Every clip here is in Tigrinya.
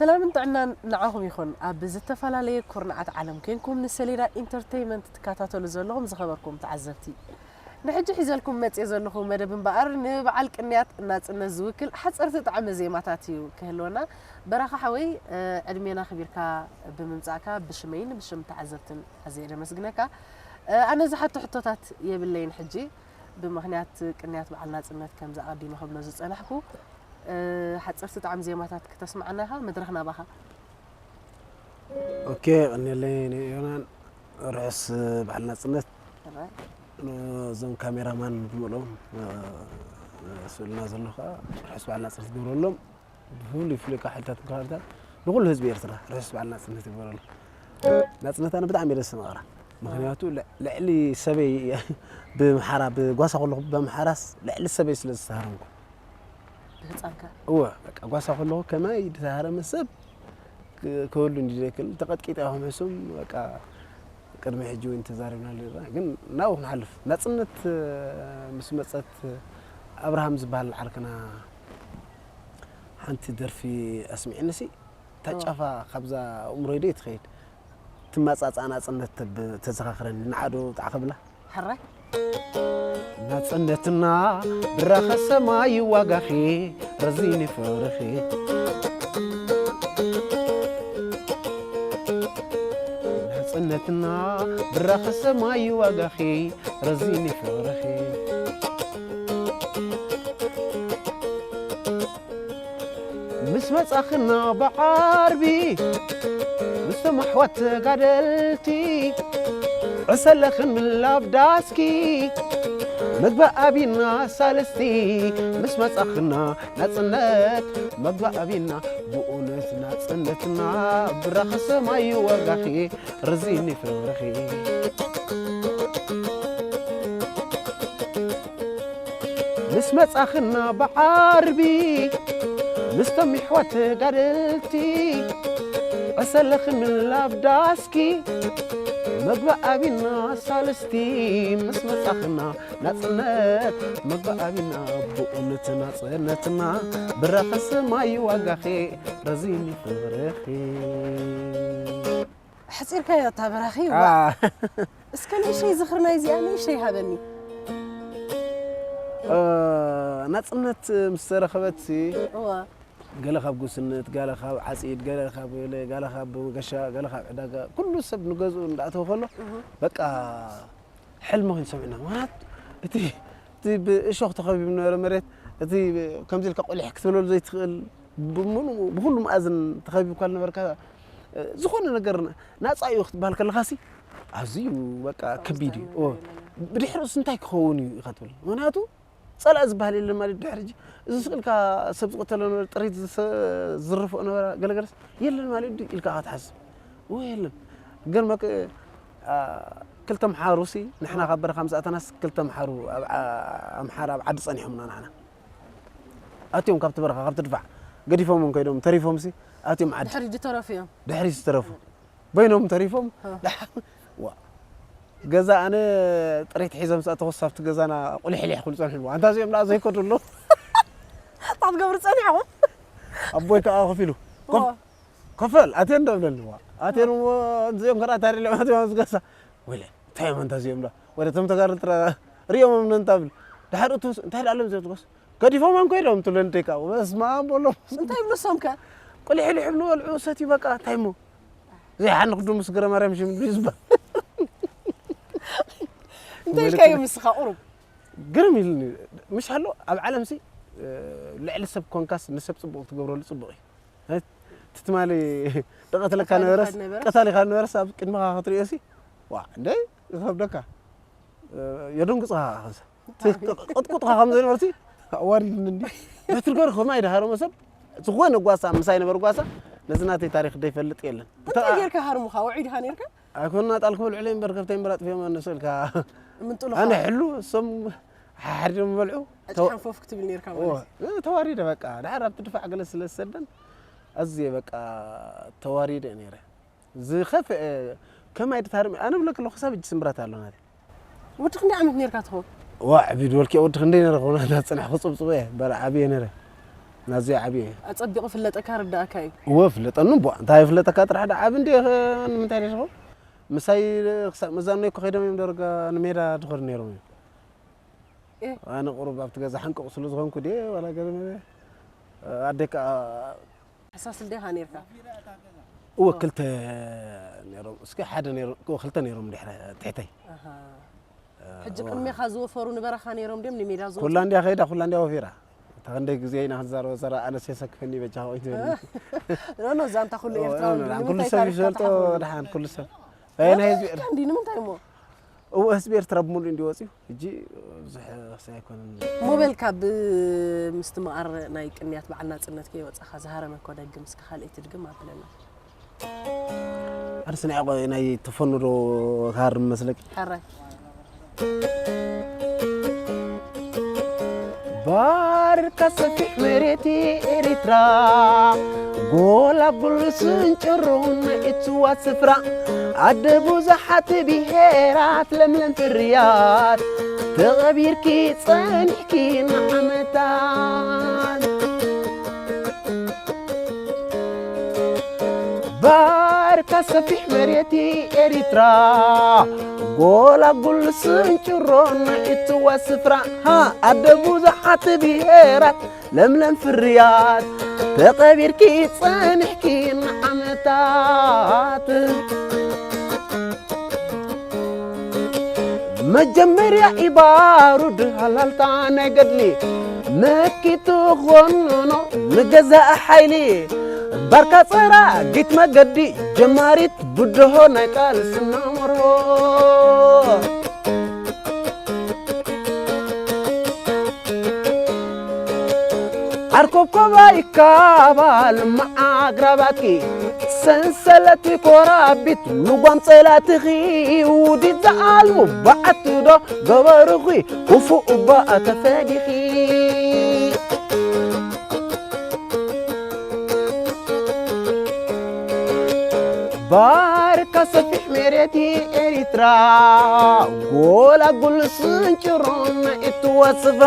ሰላምን ጥዕናን ንዓኹም ይኹን። ኣብ ዝተፈላለየ ኩርናዓት ዓለም ኮንኩም ንሰሌዳ ኢንተርተይመንት ትከታተሉ ዘለኹም ዝኸበርኩም ተዓዘብቲ፣ ንሕጂ ሒዘልኩም መጽየ ዘለኹ መደብ እምበኣር ንበዓል ቅንያት ናጽነት ዝውክል ሓጸርቲ ጣዕመ ዜማታት እዩ ክህልወና። በራኺ ሓወይ፣ እ፣ ዕድሜና ኣኽቢርካ ብምምጻእካ ብሽመይን ብሽም ተዓዘብትን ኣዝየ ደመስግነካ። እ፣ ኣነ ዝሓቶ ሕቶታት የብለይን ሕጂ። ብምኽንያት ቅንያት በዓል ናጽነት ከምዚ ኣቐዲመ ክብሎ ዝጸናሕኩ፣ እ፣ ሓጸርቲ ጣዕሚ ዜማታት ክተስምዓና ኢኻ፣ መድረኽ ናባኻ። ኦኬ፣ የቐንየለይ ንዮናን። ርሑስ በዓል ናጽነት። ሕራይ። እዞም ካሜራማን ብምልኦም፣ እ፣ ስእልና ዘሎ ኸኣ ርሑስ በዓል ናጽነት ግብረሎም። ብፍሉይ ፍሉይ ካብ ሓይልታት ምክልኻል ንኹሉ ህዝቢ ኤርትራ ርሑስ በዓል ናጽነት ይግበረሉ። ናጽነት ኣነ ብጣዕሚ እየ ደስ መቐራ። ምኽንያቱ ልዕ-፣ ልዕሊ ሰበይ ብምሓራ፣ ብጓሳ ከለኹ በምሓራስ ልዕሊ ሰበይ ስለ ዝተሃረምኩ። ብህጻንካ? እወ፣ በቃ ጓሳ ከለኹ ከማይ ዝተሃረመ ሰብ ክ-፣ ክህሉ እንዲደክል ተቐጥቂጠ ኢኹም ሕሱም፣ በቃ ቅድሚ ሕጂ እውን ተዛሪብናሉ ኢና። ግን ናብኡ ክንሓልፍ። ናጽነት ምስ መጸት ኣብርሃም ዝበሃል ዓርክና ሓንቲ ደርፊ ኣስሚዕንሲ፣ እታ እዋ። ጫፋ ካብዛ ኣእምሮይ ደይ ትኸይድ። ትመጻጻእ ናጽነት ተብ-፣ ተዘኻኽረኒ። ንዓዶ ጣዕ ክብላ። ሕራይ። ናጽነትና ብራኸ ሰማይ ዋጋኺ ረዚኒ ፍቕርኺ። ናጽነትና ብራኸ ሰማይ ዋጋኺ ረዚኒ ፍቕርኺ። ምስ መጻኽና ብዓርቢ ምስቶም ኣሕዋት ተጋደልቲ ዕሰለ ክንምላብ ዳስኪ መግቢ ኣቢና ሳልስቲ ምስ መጻኽና ናጽነት መግቢ ኣቢና ብእውነት ናጽነትና ብራኸ ሰማይ ዋጋኺ ርዚኒ ፍቕርኺ። ምስ መጻኽና ብዓርቢ ምስቶም ይሕዋት ተጋደልቲ ዕሰለ ክንላብ ዳስኪ መግቢ ኣቢና ሳልስቲ ምስ መጻኽና ናጽነት መግቢ ኣቢና ብእውነት ናጽነትና ብራኸ ሰማይ ዋጋኺ ረዚኒ ፍቕርኺ። ኣሕጺርካዮ እታ በራኺ፣ ዋ። አ። እስከ ንእሽተይ ዝኽሪ ናይዚኣ ንእሽተይ ሃበኒ። እ፣ ናጽነት ምስ ተረኸበትሲ፣ እዋ። ገለ ካብ ጉስነት፣ ገለ ካብ ዓጺድ፣ ገለ ካብ ገለ፣ ገለ ካብ ወገሻ፣ ገለ ካብ ዕዳጋ፣ ኩሉ ሰብ ንገዝኡ እንዳኣተወ ከሎ፣ እህ። በቃ ሕልሚ ኮይኑ ሰሚዕና። ምኽንያቱ እቲ፣ እቲ ብእሾኽ ተኸቢቡ ዝነበረ መሬት፣ እቲ ከምዚ ኢልካ ቆሊሕ ክትብለሉ ዘይትኽእል፣ ብምሉ-፣ ብኹሉ መኣዝን ተኸቢብካ ዝነበርካ፣ እ፣ ዝኾነ ነገር ናጻ እዩ ክትበሃል ከለኻሲ፣ ኣዝዩ በቃ ኣብ ከቢድ እዩ። ውሽጣዊ ኦ፣ ነገር የለን። ብድሕሪኡስ እንታይ ክኸውን እዩ ኢኻ ትብል። ምኽንያቱ ጸላኢ ዝበሃል የለን ማለት ድሕሪ ሕጂ። እዚ ስቕ ኢልካ ሰብ ዝቕተሎ ነበረ፣ ጥሪት ዝሰ-፣ ዝዝርፎ ነበረ፣ ገለገለስ የለን ማለት ድዩ ኢልካ ኢኻ ትሓስብ። ኦ፣ የለን። ገርመክ፣ አ፣ ክልተ ኣምሓሩሲ፣ ንሕና ካብ በረኻ ምስ ኣተናስ ክልተ ኣምሓሩ ኣብ ዓ-፣ ኣምሓራ ኣብ ዓዲ ጸኒሖምና ንሕና። ኣትዮም ካብቲ በረኻ፣ ካብቲ ድፋዕ ገዲፎም ከይዶም ተሪፎምሲ፣ ኣትዮም ዓዲ። ድሕሪ ዝተረፉ እዮም። ድሕሪ ዝተረፉ። በይኖም ተሪፎም። እ። ደሓ-፣ ዋ። ገዛ ኣነ ጥሪት ሒዞም ምስ ኣተኹስ ኣብቲ ገዛና ቁሊሕሊሕ ክብሉ ጸንሑ። ኣንታ እዚኦም ደኣ ዘይከዱ ኣለዉ። እንታይ ትገብሩ ጸኒሕኹም? ኣቦይ ከኣ ኮፍ ኢሉ፣ ኮፍ፣ ዋ። ኮፍ በል፣ ኣትየን ዶ እብለኒ፣ ዋ። ኣትየን እሞ እዚኦም ከኣ ታሪሎም ኣትዮም ኣብዚ ገዛ። ወይለ፣ እንታይ እዮም ኣንታ እዚኦም ደኣ? ወደ እቶም ተጋሩ ጥራ-፣ ሪኦሞም ነንታ ብል። ደሓር እቱስ፣ እንታይ ደኣ ኣሎም እዚኦም ትጎስ? ገዲፎም ኣንኮ ኢሎም ትብለኒ ደይካ። በስመ ኣብ በሎም። እንታይ ይብሉ እሶም ከ? ቁሊሕሊሕ ይብሉ፣ በልዑ፣ ሰትዩ፣ በቃ፣ እንታይ እሞ? ዘይሓንኽ ድሙስ ግረ ማርያም ሽም ድዩ ዝበሃል? እንታይ ኢልካዮ ምስኻ ቁሩብ? ግርም ኢሉኒ። ምሽ ኣሎ፣ ኣብ ዓለምሲ፣ እ፣ ልዕሊ ሰብ ኮንካስ ንሰብ ጽቡቕ ክትገብረሉ ጽቡቕ እዩ። እ፣ እቲ ትማሊ ደቐትለካ ቀታሊኻ ነበረስ፣ ነበረስ? ቀታሊኻ ነበረስ ኣብ ቅድመኻ ክትርእዮሲ፣ ዋ፣ እንደ ይኸብደካ። እ፣ የደንግጽኻ ኸንሰ። እቲ ቅ-፣ ቅጥቁጥኻ ከም ዘይነበርቲ ኣዋሪድኒ እንዲ። በትሪ ገይሩ ከምኣ ይደሃረሞ ሰብ፣ ዝኾነ ጓሳ፣ ምሳይ ነበር ጓሳ፣ ነዚ ናተይ ታሪኽ ዘይፈልጥ የለን። እንታይ ጌርካ ሃርሙኻ? ውዑይ ድኻ ኔርካ? ኣይኮንና ጣል ክበልዑለይ እምበር ከብተይ እምበር ኣጥፊኦም ኣነሱ ኢልካ። ምንጥሉኻ? ኣነ ሕሉ፣ እሶም ሓሓሪዶም በልዑ። ዕጭ ሓንፎፍ ክትብል ኔርካ እወ፣ ማለት። እ፣ ተዋሪደ በቃ። ድሓር ኣብቲ ድፋዕ ገለ ስለ ዝሰደን፣ ኣዝየ በቃ ተዋሪደ ነይረ። ዝኸፍአ ከማይ ድታርም፣ ኣነ ብለክ ኣለኹ ክሳብ ሕጂ ስምብራት ኣሎ ናተይ። ወዲ ክንደይ ዓመት ኔርካ ትኸውን? ዋ፣ ዕብይ ድበልኪ ወዲ ክንደይ ነረ ክኾና፣ እናጸናሕኩ ጽብጽበ እየ፣ በረ ዓብየ ነረ። ናዝያ ዓብየ እዩ። ኣጸቢቑ ፍለጠካ ርዳእካ እዩ። እወ ፍለጠኒ እምቦ እንታይ ፍለጠካ ጥራሕ ዳ ዓብ እንዲ ንምንታይ ደስኹ ምሳይ ክሳብ መዛኖ እኮ ከይዶም እዮም ደርጋ ንሜዳ ድኸዱ ነይሮም እዮም። ኣነ ቁሩብ ኣብቲ ገዛ ሓንቀቑ ስለ ዝኾንኩ ድየ ዋላ ገለ ኣደይ ከዓ ሕሳስ ልደኻ ነርካ? እወ ክልተ ነይሮም እስኪ ሓደ ነይሮም ክልተ ነይሮም ድሕረ ትሕተይ ሕጂ ቅድሜኻ ዝወፈሩ ንበረኻ ነይሮም ድዮም ንሜዳ ዝወ ኩላ እንዲያ ከይዳ ኩላ እንዲያ ወፊራ እታ ክንደይ ግዜ ኢና ክንዛረቦ ዘራ ኣነስ የሰክፈኒ በጃኻ ወይ ትበልኒ ኖ ኖ ዛንታ ኩሉ ኤርትራዊ ኩሉ ሰብ ይፈልጦ ድሓን ኩሉ ሰብ ናይ ህዝቢ ኤርትራ እንዲ ንምንታይ እሞ እዎ ህዝቢ ኤርትራ ብምሉእ እንዲ ወፅዩ ሕጂ ብዙሕ ክሳይ ኣይኮነን ሞበል ካብ ምስትምቓር ናይ ቅንያት በዓል ናጽነት ከይወጻኻ ዝሃረመ እኮ ደግም እስከ ካልእ ትድግም ኣብለና ኣርስ ናይ ናይ ተፈኑ ዶ ካር መስለክ ሕራይ ባርካ ሰፊሕ መሬት ኤሪትራ ጎላጉል ስንጭሮ ናይ እትዋ ስፍራ ኣደ ብዙሓት ብሄራት ለምለም ፍርያት ተቐቢርኪ ጸኒሕኪ ንዓመታት ባርካ ሰፊሕ መሬት ኤሪትራ ጎላጉል ስንጭሮ ናይ እትዋ ስፍራ ሃ ኣደ ብዙሓት ብሄራት ለምለም ፍርያት ተቐቢርኪ ጸኒሕኪ ንዓመታት መጀመርያ ኢባሩድ ሃላልታ ናይ ገድሊ መኪቱ ኾኖኖ ንገዛእ ሓይሊ ባርካ ጸራጊት መገዲ ጀማሪት ብድሆ ናይ ቃልስና መርሆ ዓርኮብኮባ ይካባል መዓግራባትኪ ሰንሰለት ኮራቢት ልጓም ጸላትኺ ውዲት ዝዓልሙ በዓትዶ ገበርኺ ክፉእ እባ ተፈዲኺ ባርካ ሰፊሕ መሬት ኤሪትራ ጎላጉል ስንጭሮን እትወስፋ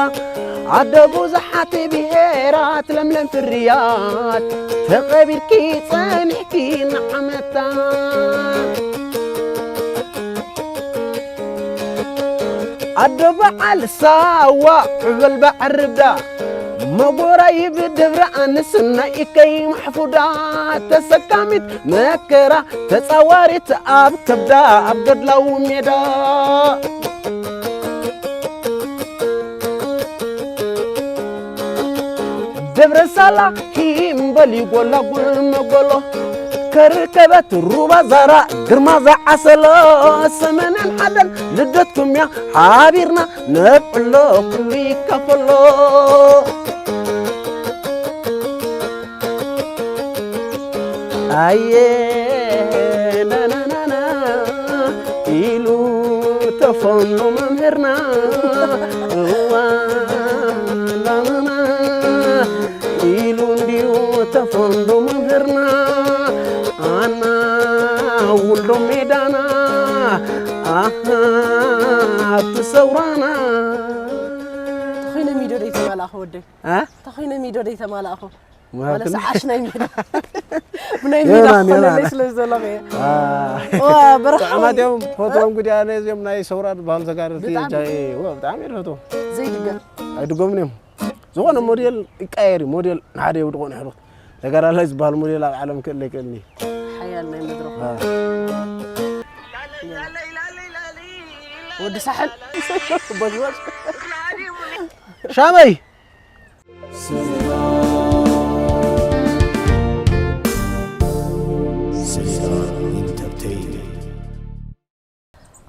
ኣደ ብዙሓት ብሄራት ለምለም ፍርያት ተቐቢርኪ ጸኒሕኪ ንዓመታት ኣደ በዓል ሳዋ ዕበል ባዕርዳ መጎራይብ ደብረ ኣንስና ኢከይ ማሕፉዳ ተሰካሚት መከራ ተጻዋሪት ኣብ ከብዳ ኣብ ገድላዊ ሜዳ ደብረ ሳላ ሂምበል ይጎላጉል መጎሎ ከርከበት ሩባ ዛራ ግርማ ዝዓሰሎ ሰመነን ሓደን ልደትኩም እያ ሓቢርና ነብዕሎ ኩሉ ይካፈሎ ኣየ ናናናና ኢሉ ተፈኑ መምህርና እዋ ናናና ኢሉ እንዲዩ ተፈንዶ መምህርና ኣና ውልዶ ሜዳና ኣሃ ኣብቲ ሰውራና ተኾይነ ሚዶ ደይ ተማላእኹ ወደይ እ? ተኾይነ ሚዶ ደይ ተማላእኹ ምሃብክን? ወለስ ዓሽ ናይ ሜዳ ብናይ ሜዳ የሆና፣ ክኾነለይ የሆና። ስለ ዘለኹ እየ አ፣ ዋ፣ በረኻ ጥዑማት እዮም ፎቶኦም ጉዲ ኣነ እዚኦም ናይ ሰውራ ዝበሃሉ ተጋደልቲ ብጣዕሚ። ጃ- እዎ፣ ብጣዕሚ እዮም ዝፈትዎም ዘይድገም ኣይድጎምን እዮም ዝኾነ ሞዴል ይቀየር እዩ ሞዴል ንሓደ የውድቆ ንሕሩት ተጋዳላይ ዝበሃል ሞዴል ኣብ ዓለም ክእል ኣይክእልን እዩ ሓያል ናይ መድረኹ አ። ወዲ ሳሕል ቦጅቦጅ ሻመይ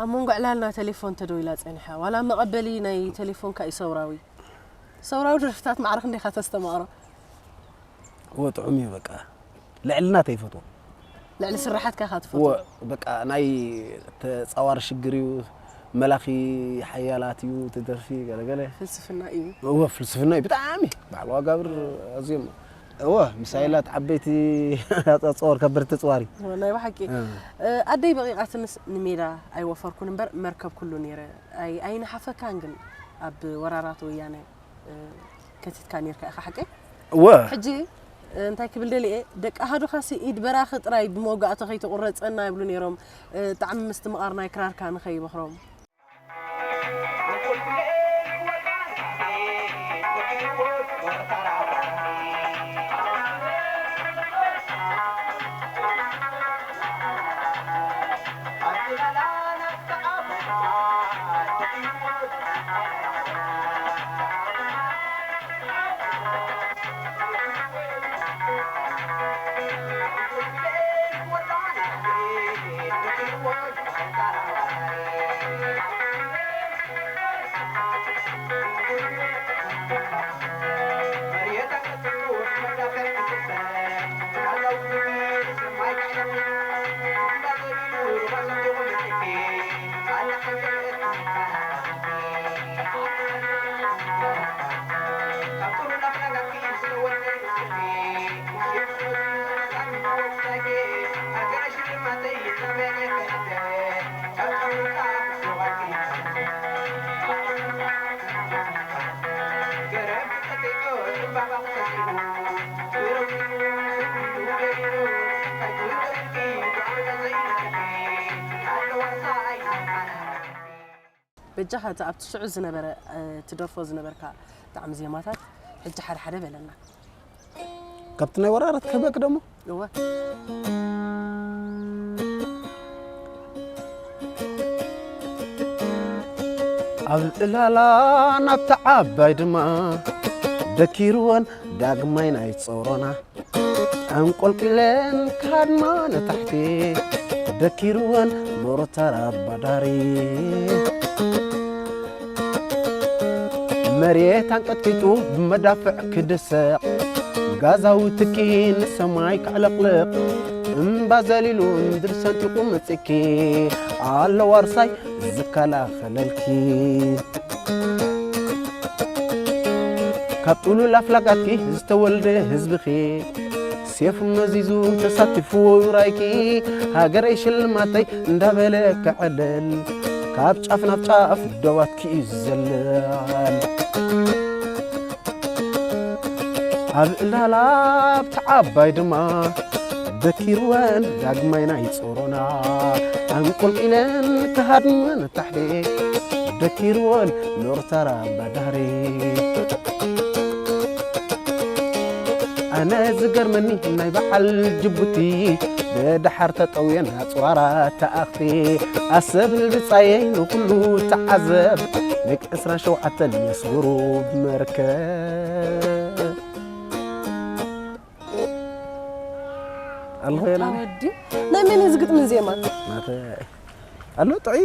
ኣብ መንጎ ዕላልና ቴሌፎን ተደዊላ ጸኒሓ ዋላ መቐበሊ ናይ ቴሌፎንካ እዩ ሰውራዊ ሰውራዊ ደርፍታት ማዕረ ክንደይካ ተስተማቕሮ እወ ጥዑም እዩ በቃ ልዕልና ተይፈትዎ ልዕሊ ስራሓትካ ኢኻ እወ ትፈትዎ በቃ ናይ ተፃዋሪ ሽግር እዩ መላኺ ሓያላት እዩ ትደርፊ ገለገለ ፍልስፍና እዩ እወ ፍልስፍና እዩ ብጣዕሚ በዓል ዋጋብር ኣዝዮም እወ ምሳይላት ዓበይቲ ኣፀወር ከበርቲ ተፅዋሪ ናይ ብሓቂ ኣደይ በቂቓትንስ ንሜዳ ኣይወፈርኩን እምበር መርከብ ኩሉ ነይረ ኣይንሓፈካን ግን ኣብ ወራራት ወያነ ከቲትካ ነርካ ኢኻ ሓቀይ እወ። ሕጂ እንታይ ክብል ደልየ፣ ደቂ ኣሃዱኻሲ ኢድ በራኺ ጥራይ ብመወጋእታ ከይትቑረጸና ይብሉ ነይሮም። ጣዕሚ ምስትምቓር ናይ ክራርካ ንኸይበኽሮም። በጃኻ እቲ ኣብቲ ሽዑ ዝነበረ ትደርፎ ዝነበርካ ጣዕሚ ዜማታት ሕጂ ሓደ ሓደ በለና። ካብቲ ናይ ወራራት ክህበክ ደሞ እወ ኣብ ዕላላ ናብታ ዓባይ ድማ ደኪርወን ዳግማይ ናይ ጾሮና ኣንቆልቂለን ክሃድማ ንታሕቲ ደኪርወን ሞርታር ኣባዳሪ መሬት ኣንቀጥቂጡ ብመዳፍዕ ክድሰቕ ጋዛዊ ትኪ ንሰማይ ከዕለቕልቕ እምባ ዘሊሉ ምድሪ ሰንጢቑ መጺኪ ኣሎ ዋርሳይ ዝከላኸለልኪ ካብ ጥሉል ኣፍላጋትኪ ዝተወልደ ህዝብኺ ሴፍ መዚዙ ተሳቲፉ ውራይኪ ሃገረይ ሽልማተይ እንዳበለ ከዕልል ካብ ጫፍ ናብ ጫፍ ደዋትኪ እዩ ዝዘልል ኣብ ዕላላ ኣብቲ ዓባይ ድማ ደኪርወን ዳግማይ ናይ ጾሮና ኣንቆልቂለን ክሃድመን ታሕቲ ደኪርወን ኖርታራ ባዳሪ ኣነ ዝገርመኒ ናይ በዓል ጅቡቲ ብድሓር ተጠውየን ኣፅዋራ ተኣኽቲ ኣሰብ ህልቢ ፃየይ ንኩሉ ተዓዘብ ንቅ ዕስራን ሸውዓተን የስጉሩ ብመርከብ ኣለኹ የና ወዲ ናይ መን እዩ ዝግጥምን ዜማን ናተ ኣሎ ጥዑይ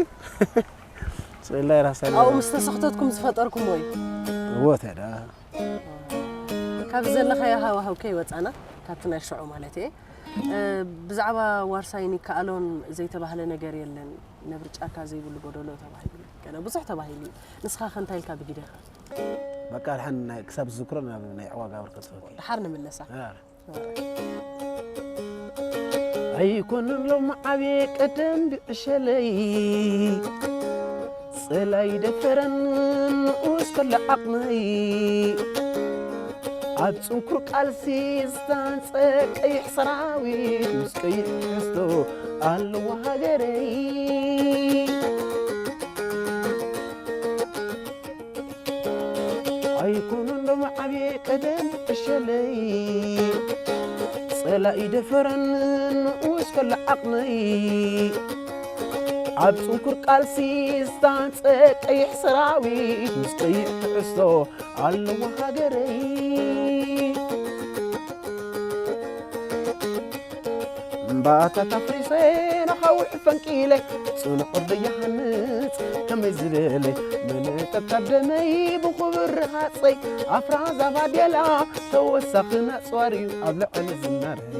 ስእላይ ራሳ ኣብኡ ምስ ተሰኽተትኩም ዝፈጠርኩሞ እዩ እዎ ተዳ ካብ ዘለኻዮ ሃዋህው ከይወፃና ካብቲ ናይ ሽዑ ማለት እየ ብዛዕባ ዋርሳይን ይከኣሎን ዘይተባህለ ነገር የለን ነብሪ ጫካ ዘይብሉ ጎደሎ ተባሂሉ ገለ ብዙሕ ተባሂሉ እዩ ንስኻ ከ እንታይ ኢልካ ብጊደኻ በቃ ድሓን ናይ ክሳብ ዝዝክሮ ናብ ናይ ዕዋጋ ብርከት ዝበል ድሓር ንምለሳ ያ ኣይኮነን ሎም ዓብየ ቀደም ብዕሸለይ ጸላይ ደፈረን ንኡስ ከሎ ዓቕመይ ኣብ ጽንኩር ቃልሲ ዝታንጸ ቀይሕ ሰራዊት ምስ ቀይሕ ሕስቶ ኣለዎ ሃገረይ ኣይኮነን ሎም ዓብየ ቀደም ዕሸለይ ጸላኢ ደፈረን ንኡስ ከሎ ዓቕመይ ኣብ ጽንኩር ቃልሲ ዝታንጸ ቀይሕ ሰራዊት ምስ ቀይሕ ትሕዝቶ ኣለዎ ሃገረይ እምባታት ኣፍሪሰ ንኻውዕ ፈንቂለ ጽኑዕ ወዲ ይሃንጽ ከመይ ዝበለ ብንጠብጣብ ደመይ ብኽብሪ ሃጸይ ኣፍራዛ ባዴላ ተወሳኺ ናጽዋር እዩ ኣብ ልዕሊ ዝናረይ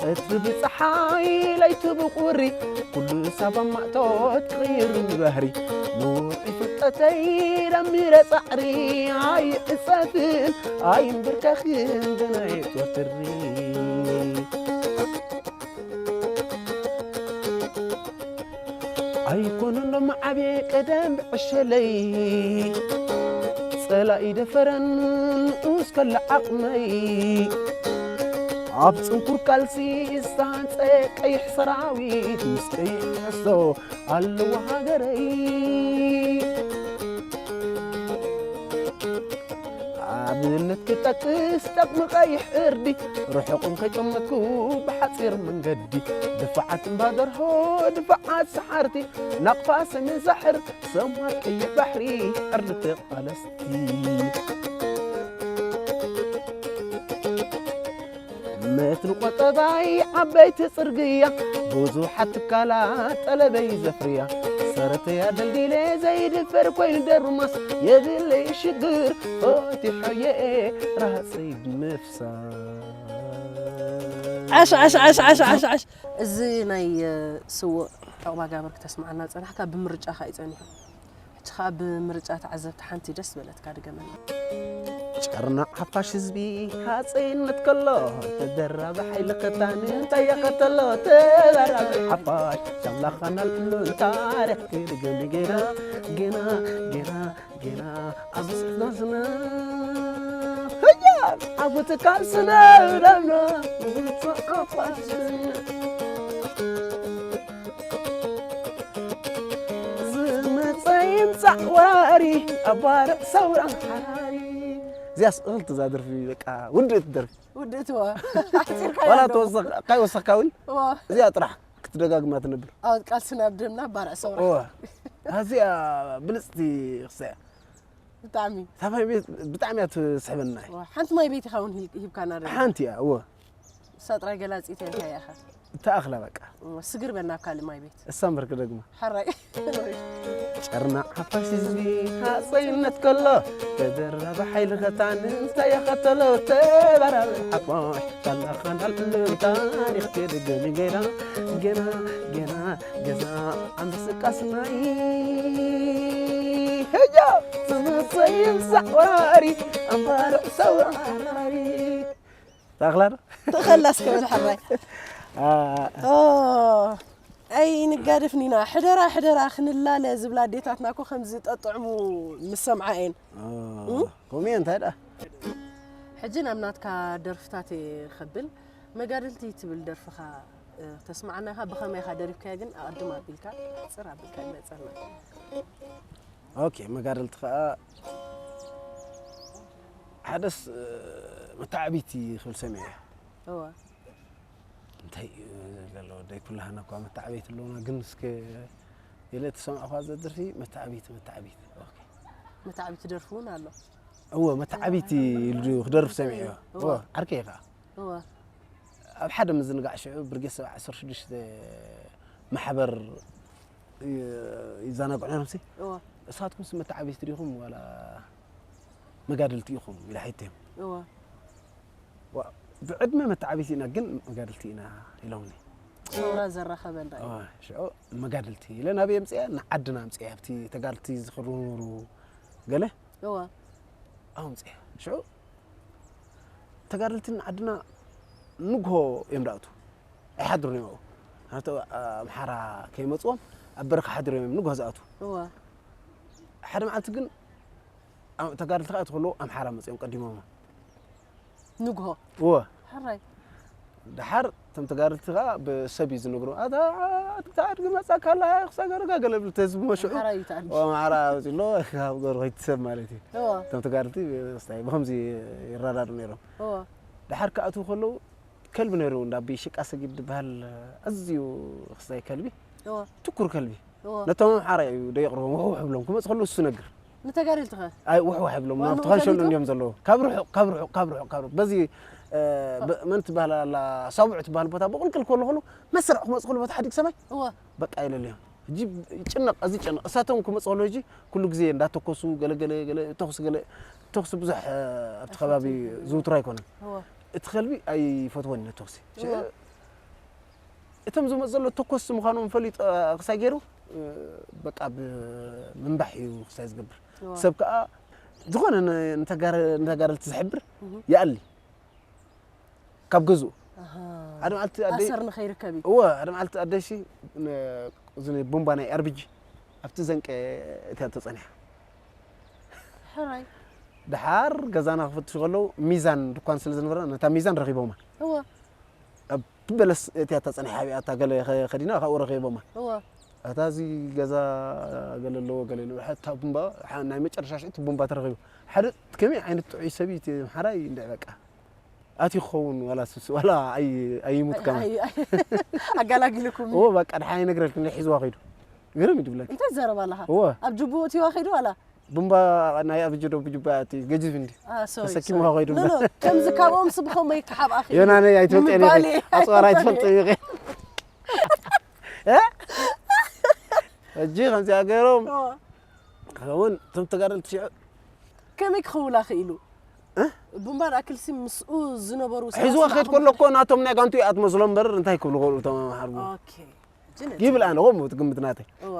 ቀትሪ ብፀሓይ ለይቲ ብቁሪ ኩሉ ሳብ ኣማእቶት ክቕይር ንባህሪ ንውዒ ፍልጠተይ ደሚረ ፃዕሪ ኣይዕፀፍን ኣይንብርከኽን ብናይ ጦር ትሪ ኣይኮነሎም ዓብየ ቀደም ብዕሸለይ ጸላኢ ደፈረን ንኡስ ከለ ዓቕመይ ኣብ ጽንኩር ቃልሲ ዝተሃንጸ ቀይሕ ሰራዊት ምስ ቀይሕ ትሕዝቶ ኣለዎ ሃገረይ። ኣብነት ክጠቅስ ጠቕሚ ቀይሕ እርዲ ርሑቕ እንከይጠመትኩ ብሓጺር መንገዲ ድፋዓት እምባ ደርሆ ድፋዓት ሰሓርቲ ናቕፋ ሰሜን ሳሕር ሰማይ ቀይሕ ባሕሪ ዕርዲ ተቓለስቲ። መትኒ ቆጠባይ ዓበይቲ ጽርግያ ብዙሓት ትካላት ጠለበይ ዘፍርያ ሰረተያ ደልዲለ ዘይድፈር ኮይኑ ደርማስ የብለይ ሽግር ፈቲሖየ ራህፀይ ብምፍሳስ። ዓሽ ዓሽ ዓሽ ዓሽ ዓሽ ዓሽ እዚ ናይ ስውእ ዑቕባ ጋብር ክተስምዓና ጸናሕካ ብምርጫኻ እዩ ጸኒሑ። ሕጂ ኸኣ ብምርጫ ተዓዘብቲ ሓንቲ ደስ ዝበለትካ ድገመልና። ጨርናቕ ሓፋሽ ህዝቢ ሃፀይነት ከሎ ተደራቢ ሓይሊ ከታን እንታይ የኸተሎ ተበራቢ ሓፋሽ ሻምላኻና ልዕሉን ታሪኽ ክድገም ገና ገና ገና ገና ኣብ ስእናስና ህያ ኣብ ትካል ስነብረና ውፅእ ሓፋሽ ዝመፀ ይምፃእ ወራሪ ኣባርዕ ሰውራ ሓራሪ። እዚኣስ እኽልቲ እዛ ደርፊ በቃ ውድእቲ ደርፊ። ውድእትዋ ዋላ ተወሰኽ ካይ ወሰኽካ እውን እዚኣ ጥራሕ ክትደጋግማ ትነብር። ኣወት ቃልስና ብደምና ባርዕ ሰውራ። እዋ ኣዚኣ ብልፅቲ ክሳያ ብጣዕሚ እታ ማይ ቤት ብጣዕሚ እያ ትስሕበና። እዋ፣ ሓንቲ ማይ ቤት ኢኻ እውን ሂል- ሂብካና ዶ ሓንቲ እያ እወ እሳ ጥራይ ገላፂት እያ እንታይ ኢኻ ተኣኽላ በቃ እዋ፣ ስግር በና ኣብ ካልእ ማይ ቤት እሳ እምበር ክደግማ ሓራይ ጨርናቕ ሓፋሽ ህዝቢ ሃፀይነት ከሎ ተደራቢ ሓይሊ ኸታን እንታይ የኸተሎ ተበራቢ ሓፋሽ ካላኸናል ዕሉም ታሪኽ ክድገም ገና ገና ገና ገዛ ኣንበስቃስናይ ህጃ ዝመፀ ይምፃእ ወራሪ ኣንባርዕ ሰውራሪ ታኽላ ዶ ተኸላስ ከብል ሓራይ ኣ፣ ኦ፣ ኣይ ንጋደፍኒና ሕደራ ሕደራ ክንላለ ዝብላ ኣዴታትና እኮ ከምዚ ጠጥዕሙ ምስ ሰምዓ እየን ኦ፣ ከምኡ እየ እንታይ ደኣ ሕጂ ናብ ናትካ ደርፍታት እየ ኸብል መጋድልቲ ትብል ደርፍኻ እ፣ ተስማዓና ኢኻ ብኸመይ ኢኻ ደሪፍካዮ ግን ኣቐድም ኣቢልካ ሕፅር ኣቢልካ ግለፀልና ኦኬ መጋድልቲ ከዓ ሓደስ እ፣ መተዓቢቲ ክብል ሰሚዐ እወ እንታይ እዩ ዘሎ ደይ ኩላህና እኳ መተዓቢቲ ኣለውና ግን እስከ ኢለ ተሰማዕኳ ዘድርፊ መተዓቢቲ መተዓቢቲ ኦኬ መተዓቢቲ ደርፊ እውን ኣሎ እወ መተዓቢቲ ኢሉ ክደርፍ ሰሚዐዮ እወ ዓርከይ ከዓ እወ ኣብ ሓደ ምዝንጋዕ ሽዑ ብርጌድ ሰብዓ ዓሰርተ ሽዱሽተ ማሕበር ይ- ይዘናግዑ ነይሮም ሲ እወ እሳትኩምስ መተዓቢቲ ዲኹም ዋላ መጋድልቲ ኢኹም ኢለ ሓይተዮም እወ ዋ- ብዕድመ መተዓቢቲ ኢና ግን መጋድልቲ ኢና ኢሎምኒ ሰውራ ዘራኸበና እዩ ዋ፣ ሽዑ መጋድልቲ ኢለ ናበይ ኣምፅአ ንዓድና ኣምፅአ ኣብቲ ተጋድልቲ ዝኽሩ ነበሩ ገለ እወ ኣምፅአ ሽዑ ተጋደልቲ ዓድና ንግሆ እዮም ዝኣቱ ኣይሓድሩን እዮም ኣብኡ ኣብቲ ኣምሓራ ከይመፅዎም ኣብ በረኻ ሓዲሮም እዮም ንግሆ ዝኣቱ እወ ሓደ መዓልቲ ግን ኣብ- ተጋደልቲ ከዓ እትከለዉ ኣምሓራ መፅኦም ቀዲሞም ንግሆ እወ ሕራይ ድሓር እቶም ተጋደልቲ ከዓ ብሰብ እዩ ዝነግሩ ኣታ ኣድጊ መፃካ ኣላ ክሳገረጋ ገለ ብል ተዝቢ መሽዑ ኣምሓራ እዩ ተኣልዩ ኣምሓራ ኣውፅሎ ካብ ገርሆይቲ ሰብ ማለት እዩ እወ እቶም ተጋደልቲ ስታይ ብከምዚ ይረዳዱ ነይሮም እወ ድሓር ክኣትዉ ከለዉ ከልቢ ነይሩ እንዳ ኣቢ ሽቃ ሰጊድ ዝበሃል ኣዝዩ ክስታይ ከልቢ እወ ትኩር ከልቢ እወ ነቶም ኣምሓራ እዩ ደየቕርቦም ውሕውሕ ብሎም ክመፅ ከለዉ እሱ ነግር ንተጋደልቲ ኸ ኣይ ውሕውሕ ብሎም ዋና ናብቲ ካንሸሎ ተጋደልቲ? እንዲዮም ዘለዉ ካብ ርሑቕ ካብ ርሑቕ ካብ ርሑቕ ካብ ርሑቕ በዚ እ፣ ብ- መን ትበሃል ኣላ ሳቡዕ ትበሃል ቦታ ብቕልቅል ከሎ ከሎ መስርዕ ክመፅ ከሎ በቲ ሓዲግ ሰማይ እወ በቃ ይለልዮም ሕጂ ይጭነቕ እዚ ይጨነቕ እሳቶም ክመፅ ከሎ ሕጂ ኩሉ ግዜ እንዳተኮሱ ገለገለ ገለ ተኩሲ ገለ ተኩሲ ብዙሕ እ፣ ኣብቲ ከባቢ ዝውትሩ ኣይኮነን እወ እቲ ከልቢ ኣይፈትወን ተኩሲ እወ እቶም ዝመፅ ዘሎ ተኮስቲ ምዃኖም ፈሊጡ እ፣ ክሳይ ገይሩ እ፣ በቃ ብምንባሕ እዩ ክሳይ ዝገብር እወ ሰብ ከዓ ዝኾነ ን- ንተጋረ- ንተጋደልቲ ዝሕብር እህ ይኣሊ ካብ ገዝኡ ኣሃ ሓደ መዓልቲ ኣደይ ኣሰር ንኸይርከብ እዩ እወ ሓደ መዓልቲ ኣደይሲ ን- እዚ ቡምባ ናይ ኣርቢጂ ኣብቲ ዘንቀ እቲያ ተጸኒሓ። ሕራይ ድሓር ገዛና ክፍትሹ ከለዉ ሚዛን ድኳን ስለ ዝነበረ ነታ ሚዛን ረኺቦማ። እወ ኣብቲ በለስ እቲያ ተጸኒሓ ኣብያ እታ ገለ ከ- ከዲና ካብኡ ረኺቦማ። እወ እታ እዚ ገዛ ገለ ኣለዎ ገለ ይነበረ። እታ ቡምባ ሓ- ናይ መጨረሻ ሽዑ እቲ ቡምባ ተረኺቡ። ሓደ ከመይ ዓይነት ጥዑይ ሰብ እዩ እቲ ኣምሓራይ እንድዒ በቃ። ኣትዩ ክኸውን ዋላ ስስ ዋላ ኣይ- ኣይሙት ከማን። ኣይ- ኣይ- ኣጋላጊልኩም እዎ በቃ ድሓን ኣይነግረልክን ኢለ ሒዝዋ ከይዱ። ግርም እዩ ድብለኪ። እንታይ ትዛረብ ኣለኻ እዎ ኣብ ጅቡኡ እትዋ ከይዱ ዋላ ቡምባ ናይ ኣብ ጅዶ ብጅባ እቲ ገጅፍ እንዲ አ፣ ሶሪ፣ ተሰኪሙ ሶሪ። ከይዱ ኖ፣ ኖ፣ ከምዚ ካብኦም ስብኸመይ ክሓብኣ ክኢሉ ዮናነይ ኣይትፈልጥን ኢኺ ምባል ኣፅዋር ኣይፈልጥን ኣይትፈልጥን ኢኺ እ? ሕጂ ከምዚኣ ገይሮም ኦ፣ ከውን እቶም ተጋደልቲ ሽዑ ከመይ ክኽውላ ክኢሉ እ? ቡምባር ኣክልሲ ምስኡ ዝነበሩ ሰባት ሒዝዋ ክኸድ ንዓኹም ከሎ እኮ ናቶም ናይ ጋንቱ እያ ትመስሎ እምበር እንታይ ክብሉ ክእሉ እቶም ሓርቡ ኦኬ። ጅን ይብል ኣነ ከምኡ ትግምት ናተይ እወ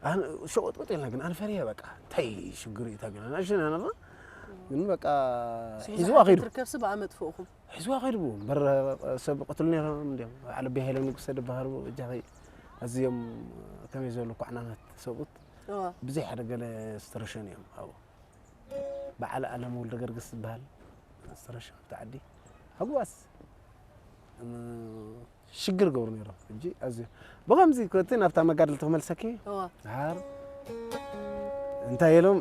ኣነ ሸቆጥቆጥ ኢልና ግን ኣነ ፈሪሀ በቃ እንታይ ሽግር እዩ ታገና ናሽን ኣነባ ግን በቃ ስሙ ሒዝዋ ዝሓፈ ከይዱ ትርከብሲ ብኣመጥፍእኹም ሒዝዋ ከይዱ እምበር ሰብ ቅትሉ ነይሮም እንዲም ዓለቢ ሃይለ ንጉሰ ድበሃሉ እጃኸይ ኣዝዮም ከመይ ዝበሉ ኳዕናናት ሰብኡት እወ ብዘይ ሓደ ገለ ዝተረሸኑ እዮም ኣብኡ በዓል ኣለም ወልደ ገርግስ ዝበሃል ዝተረሸኑ ኣብቲ ዓዲ ሃጉባስ እም፣ ሽግር ገብሩ ነይሮም ሕጂ ኣዝዮ ብኸምዚ ኮቲ ናብታ መጋድልቲ ክመልሰኪ እወ ድሓር እንታይ ኢሎም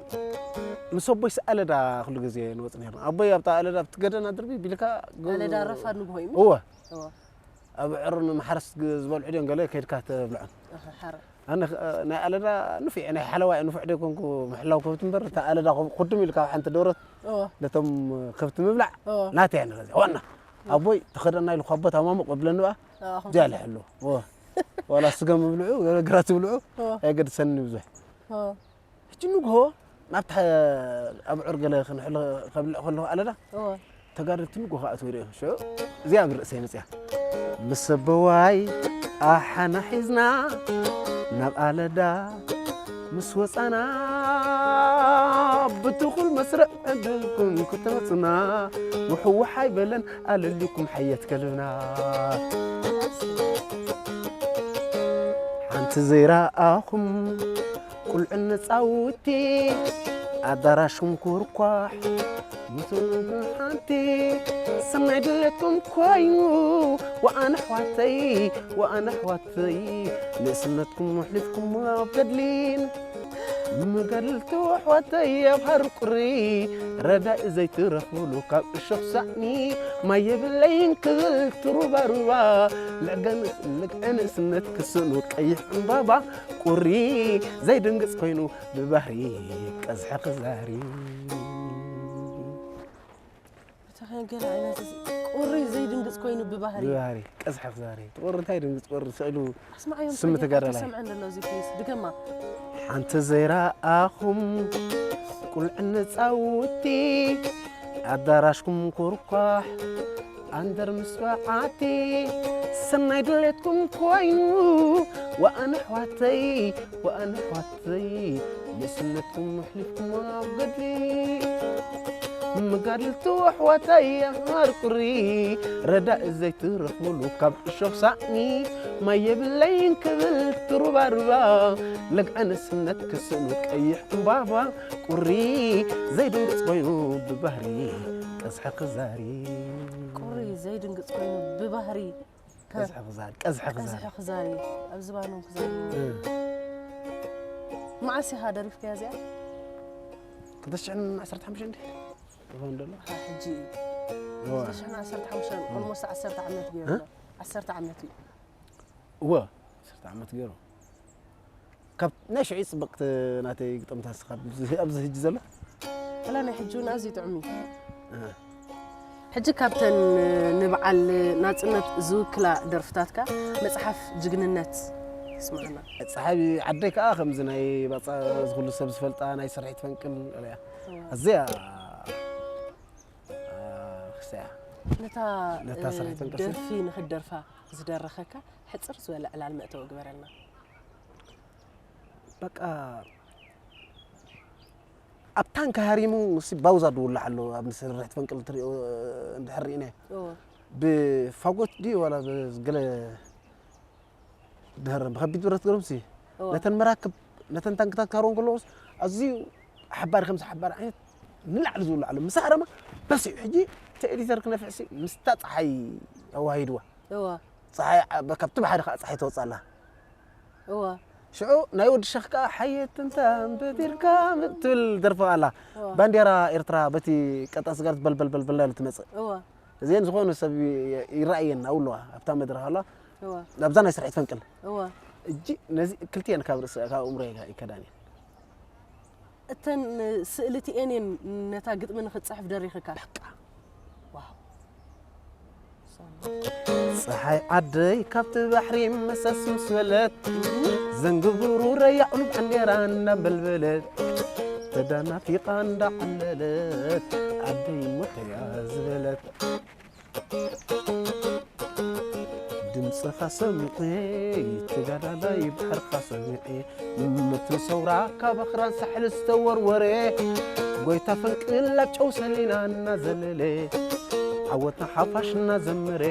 ምስ ኣቦይ ኣለዳ ኩሉ ግዜ ንወፅ ነርና ኣቦይ ኣብታ ኣለዳ ኣብቲ ገደና ድርቢ ቢልካ ጎ- ኣለዳ ረፋድ ንግሆ እዩ እወ እወ ኣብ ዕሩን ማሕረስ ግ- ዝበልዑ ድዮም ገለ ከይድካ ተብልዖም እህ፣ ሓረ ኣነ ኸ- ናይ ኣለዳ ንፉዕ ናይ ሓለዋ እየ ንፉዕ ደይኮንኩ ምሕላው ከብቲ እምበር እታ ኣለዳ ኮ- ኩድም ኢሉ ካብ ሓንቲ ደሮት እወ ነቶም ከብቲ ምብላዕ እወ ናተይ እያ ንገዚኣ ዋና ኣቦይ ተኸደና ኢሉ ካብ ቦታ ማሙቕ ብለኒ በኣ እወ እዚኣ ልሕሉ ዋላ ስጋ ምብልዑ ገለ ግራት ትብልዑ እወ ኣይገድሰኒ ብዙሕ እወ ሕጂ ንግሆ ናብታ ኣብዑር ገለ ክንሕሎ ከብልዕ ከለኹ ኣለዳ እወ ተጋደልቲ ንግሆ ክኣትዉ ይርእዮም ሽዑ እዚኣ ኣብ ርእሰይ መፅያ ምስ ኣቦዋይ ኣሓና ሒዝና ናብ ኣለዳ ምስ ወፃና ብትኹል መስርዕ ዕድልኩም ክትመፁና ውሕዋሕ ኣይበለን ኣለልኩም ሓየት ከልብና ሓንቲ ዘይረኣኹም ቁልዑ ንፃውቲ ኣዳራሽኩም ኩርኳሕ ምስኡን ሓንቲ ሰናይ ድሌትኩም ኮይኑ ወኣን ኣሕዋተይ ወኣን ኣሕዋተይ ንእስነትኩም ኣሕሊፍኩም ኣብ ገድሊን ምገድልቲ ኣሕዋተይ ኣብ ሃርቁሪ ረዳኢ ዘይትረኽብሉ ካብ እሾኽ ሳዕኒ ማይ የብለይን ክብል ትሩባሩባ ልዕገ ንእስ- ልግዐ ንእስነት ክስእኑ ቀይሕ ዕምባባ ቁሪ ዘይድንግፅ ኮይኑ ብባህሪ ቀዝሐ ክዛሪ ብተኸንገለ ዓይነት እዚ ቁሪ ዘይድንግፅ ኮይኑ ብባህሪ ብባህሪ ቀዝሐ ክዛሪ ቁሪ እንታይ ድንግፅ ቁሪ ስእሉ ኣስማዓዮም ስም ተጋዳላይ። ሰምዐ እንደሎ እዚ ፕሊስ ድገማ ሓንቲ ዘይረኣኹም ቁልዕ ንፃውቲ ኣዳራሽኩም ኩርኳሕ ኣንደር ምስ በዓቲ ሰናይ ድሌትኩም ኮይኑ ወኣን ኣሕዋተይ ወኣን ኣሕዋተይ ንእስነትኩም ኣሕሊፍኩም ኣብ ገድሊ ምጋድልቱ ኣሕዋተይ ኣሃር ቁሪ ረዳእ ዘይትረኽብሉ ካብ እሾኽ ሳእኒ ማይ የብለይን ክብል ትሩባሩባ ለግዐ ንእስነት ክስእኑ ቀይሕ ዕምባባ ቁሪ ዘይድንግፅ ኮይኑ ብባህሪ ቀዝሐ ክዛሪ ቁሪ ዘይድንግፅ ኮይኑ ብባህሪ ቀዝሐ ክዛሪ ቀዝሐ ክዛሪ ቀዝሐ ክዛሪ ኣብ ዝባኖም ክዛሪ እ። መዓስ ኢኻ ደሪፍካያ እዚኣ ክልተ ሽሕን ዓሰርተ ሓሙሽተን እንዲ ይኸውን ደሎ ኣኻ ሕጂ እዩ እዋ። ክልተ ሽሕን ዓሰርተ ሓሙሽተን ኦልሞስት ዓሰርተ ዓመት ገይሩ እ? ኣሎ ዓሰርተ ዓመት እዩ እወ ዓሰርተ ዓመት ገይሩ ካብ ናይ ሽዑ ፅብቕቲ ናተይ ግጥምታት ስኻ ኣብዚ ኣብዚ ሕጂ ዘሎ ወላ ናይ ሕጂ እውን ኣዝዩ ጥዑም እዩ እ። ሕጂ ካብተን ንበዓል ናፅነት ዝውክላ ደርፍታትካ መፅሓፍ ጅግንነት ስማዕና ፀሓቢ ዓደይ ከዓ ከምዚ ናይ ባፃ ዝኩሉ ሰብ ዝፈልጣ ናይ ስርሒት ፈንቅል እያ ኣዝያ ክስያ ነታ ነታ ስርሒት ፈንቅል ደርፊ ንክትደርፋ ዝደረኸካ ሕፅር ዝበለ ዕላል መእተዊ ግበረልና በቃ ኣብ ታንክ ሃሪሙ ሲ ባውዛ ድውላዕ ኣሎ ኣብ ስርሒት ፈንቅል ትሪኦ እንድሕር ርኢናዮ እዎ ብፋጎት ድዩ ዋላ ብገለ ድሕር ብኸቢድ ብረት ገሮምሲ እዋ። ነተን መራክብ ነተን ታንክታት ካሮን ከለዎስ ኣዝዩ ሓባሪ ከምዚ ሓባሪ ዓይነት ንላዕሊ ዝብሉ ኣለ ምሳሕ ረማ በስ እዩ ሕጂ እቲ ኤዲተር ክነፍሕሲ ምስታ ፀሓይ ኣዋሂድዋ እዋ። ፀሓይ ዓ- ካብቲ ባሕሪ ከዓ ፀሓይ ተወፅእ ኣላ እዋ። ሽዑ ናይ ወዲ ሸኽ ከዓ ሓየት እንተ ኣንበቲርካ ትብል ደርፈ ኣላ እዋ። ባንዴራ ኤርትራ በቲ ቀጣን ስጋር በልበልበልበል ናሉ ትመፅእ እዋ። እዚአን ዝኾነ ሰብ ይረኣየን ኣብለዋ ኣብታ መድረኽ ኣላ እዋ። ኣብዛ ናይ ስርሒት ፈንቅል እዋ። እጂ ነዚ ክልቲአን ካብ ርእሲ ካብ ኣእምሮ ይከዳን እየን እተን ስእሊ እቲኤን እየን ነታ ግጥሚ ንክትፅሕፍ ደሪኽካ ፀሓይ ዓደይ ካብቲ ባሕሪ መሰስ ምስ በለት ዘንግብሩ ረያቑን ባንዴራ እናበልበለት ተዳናፊቓ እንዳዓለለት ዓደይ ሞተያ ዝበለት ድምፅኻ ሰሚዐ ተጋዳላይ ባሕርኻ ሰሚዐ ምትን ሰውራ ካብ ኣኽራን ሳሕል ዝተወርወረ ጎይታ ፈንቅል ኣብ ጨው ሰሊና እናዘለለ ዓወትና ሓፋሽ እናዘመረ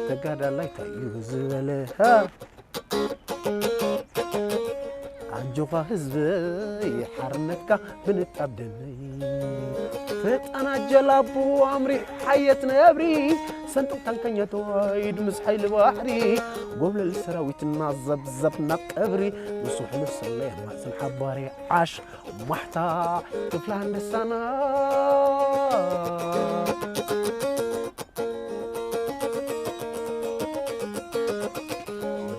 ተጋዳላይ ታዩ ዝበለ ኣጆኻ ህዝበይ ሓርነትካ ብንጣብ ደመይ ተጣናጀል ኣቦ ኣምሪሑ ሓየት ነብሪ ሰንጥቕ ታንከኛ ተዋሂድ ምስ ሓይሊ ባሕሪ ጎብለል ሰራዊትና ዘብዘብ ናብ ቀብሪ ምስ ውሕሉ ሰለያ ማእዝን ሓባሪ ዓሽ ማሕታ ክፍላ ሃንደሳና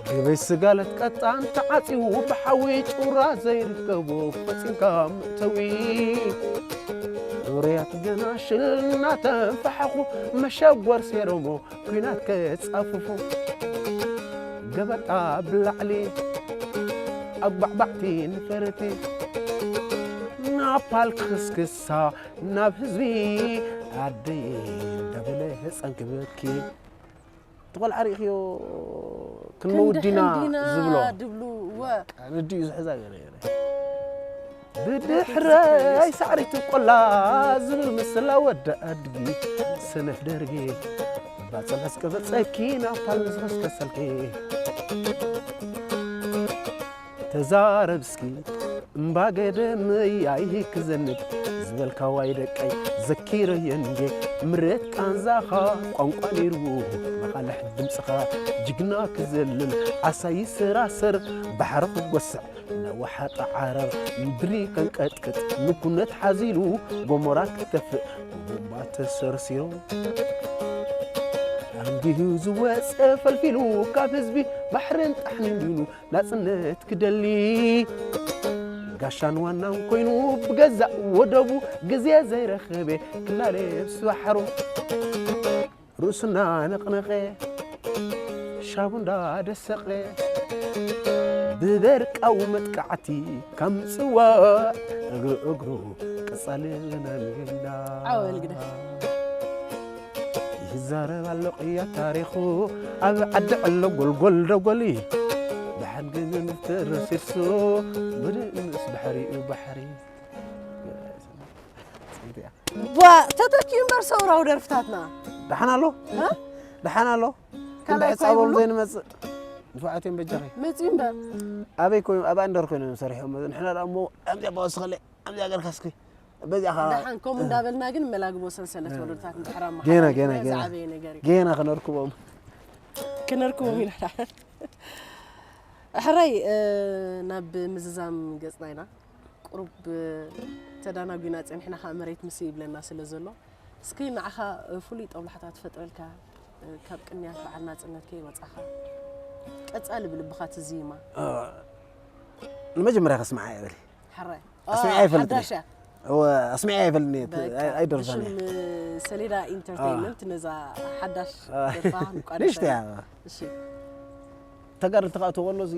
ግበይ ስጋለት ቀጣን ተዓፂዉ ብሓዊ ጩራ ዘይርከቦ ፈፂምካ መእተዊ ዙርያት ገና ሽል እናተንፈሓኹ መሸጎር ሴሮሞ ኲናት ከፃፍፉ ገበጣ ብላዕሊ ኣጓዕባዕቲ ንፈርቲ ናፓል ክስክሳ ናብ ህዝቢ ዓደይ እንዳበለ ህፃን ክበኪ እቲ ቆልዓ ርኢኽዮ ክንመውት ዲና ዝብሎ ድብሉ እወ ነዲኡ ዝሕዛ ገረ ብድሕረይ ሳዕሪቱ ቆላ ዝብል ምስላ ወዲ ኣድጊ ሰነፍ ደርጊ ባፅልዕስ ቀበፀኪ ናብ ፓልሚ ዝኸስከሰልኪ ተዛረብ እስኪ እምባ ገደመይ ኣይሂ ክዘንብ ዝበልካ ዋይ ደቀይ ዘኪረዮ እንዴ ምሬት ቃንዛኻ ቋንቋ ነይርዎ መቓልሕ ድምፅኻ ጅግና ክዘልል ዓሳ ይሰራሰር ባሕሪ ክጎስዕ ነዋሓጣ ዓረር ምድሪ ከንቀጥቅጥ ንኩነት ሓዚሉ ጎሞራ ክተፍእ ብቦምባ ተሰርሲሩ ኣንጊሁ ዝወፀ ፈልፊሉ ካብ ህዝቢ ባሕርን ጣሕንን ዲኑ ናፅነት ክደሊ ጋሻን ዋናን ኮይኑ ብገዛእ ወደቡ ግዜ ዘይረኸበ ክላለ ምስ ባሕሩ ርእሱ እናነቕነቐ ሻቡ እንዳደሰቐ ብበርቃዊ መጥቃዕቲ ካብ ምፅዋዕ እግሪ እግሩ ቀፃሊ ናንግና ዓወል ግደ ይዛረብ ኣሎ ቅያ ታሪኹ ኣብ ዓዲ ዕሎ ጎልጎል ደጎሊ ብሓድግን ተረሲርሱ ምድእ ምስ ባሕሪኡ ባሕሪ ባ ተተኪኡ እምበር ሰውራዊ ደርፍታትና ደሓን ኣሎ እ? ደሓን ኣሎ ካልኣይ ክንዲ እኳ ሕፃቦም ይብሉ? ዘይንመፅእ ንፉዓት እዮም በጃኺ መፅኡ እምበር ኣበይ ኮይኖም ኣብ ኣንደር ኮይኖም እዮም ሰሪሖም ንሕና ደኣ እሞ ከምዚኣ ባወስኸለ ከምዚኣ ገርካ እስኪ በዚኣ ኸዓ ደሓን ከምኡ እንዳበልና ግን መላግቦ ሰንሰለት ወለዶታት ምሕራም ገና፣ ገና፣ ገና። ዝዓበየ ነገር እዩ ጌና ክነርክቦም ክነርክቦም ኢና ደሓን ሕራይ ናብ ምዝዛም ገፅና ኢና ቁሩብ ተዳናጒና ጸኒሕና ከኣ መሬት ምስ ይብለና ስለ ዘሎ እስኪ ንዓኻ ፍሉይ ጦብላሕታ ትፈጥረልካ ካብ ቅንያት በዓል ናጽነት ከይወጻኻ ቀጻሊ ብልብኻ ትዝይማ ንመጀመርያ ከስምዓ እየ በሊ ሕራይ ኣስሚዓ ይፈልጥ ሓዳሽ እያ እወ ኣስሚዓ ይፈልጥ እየ ኣይደርፋን እየ ሰሌዳ ኢንተርቴይንመንት ነዛ ሓዳሽ ደርፋ ንቋደሽ ንሽቲ እያ እሺ ተጋደልቲ ከዓ ተወሎ እዚ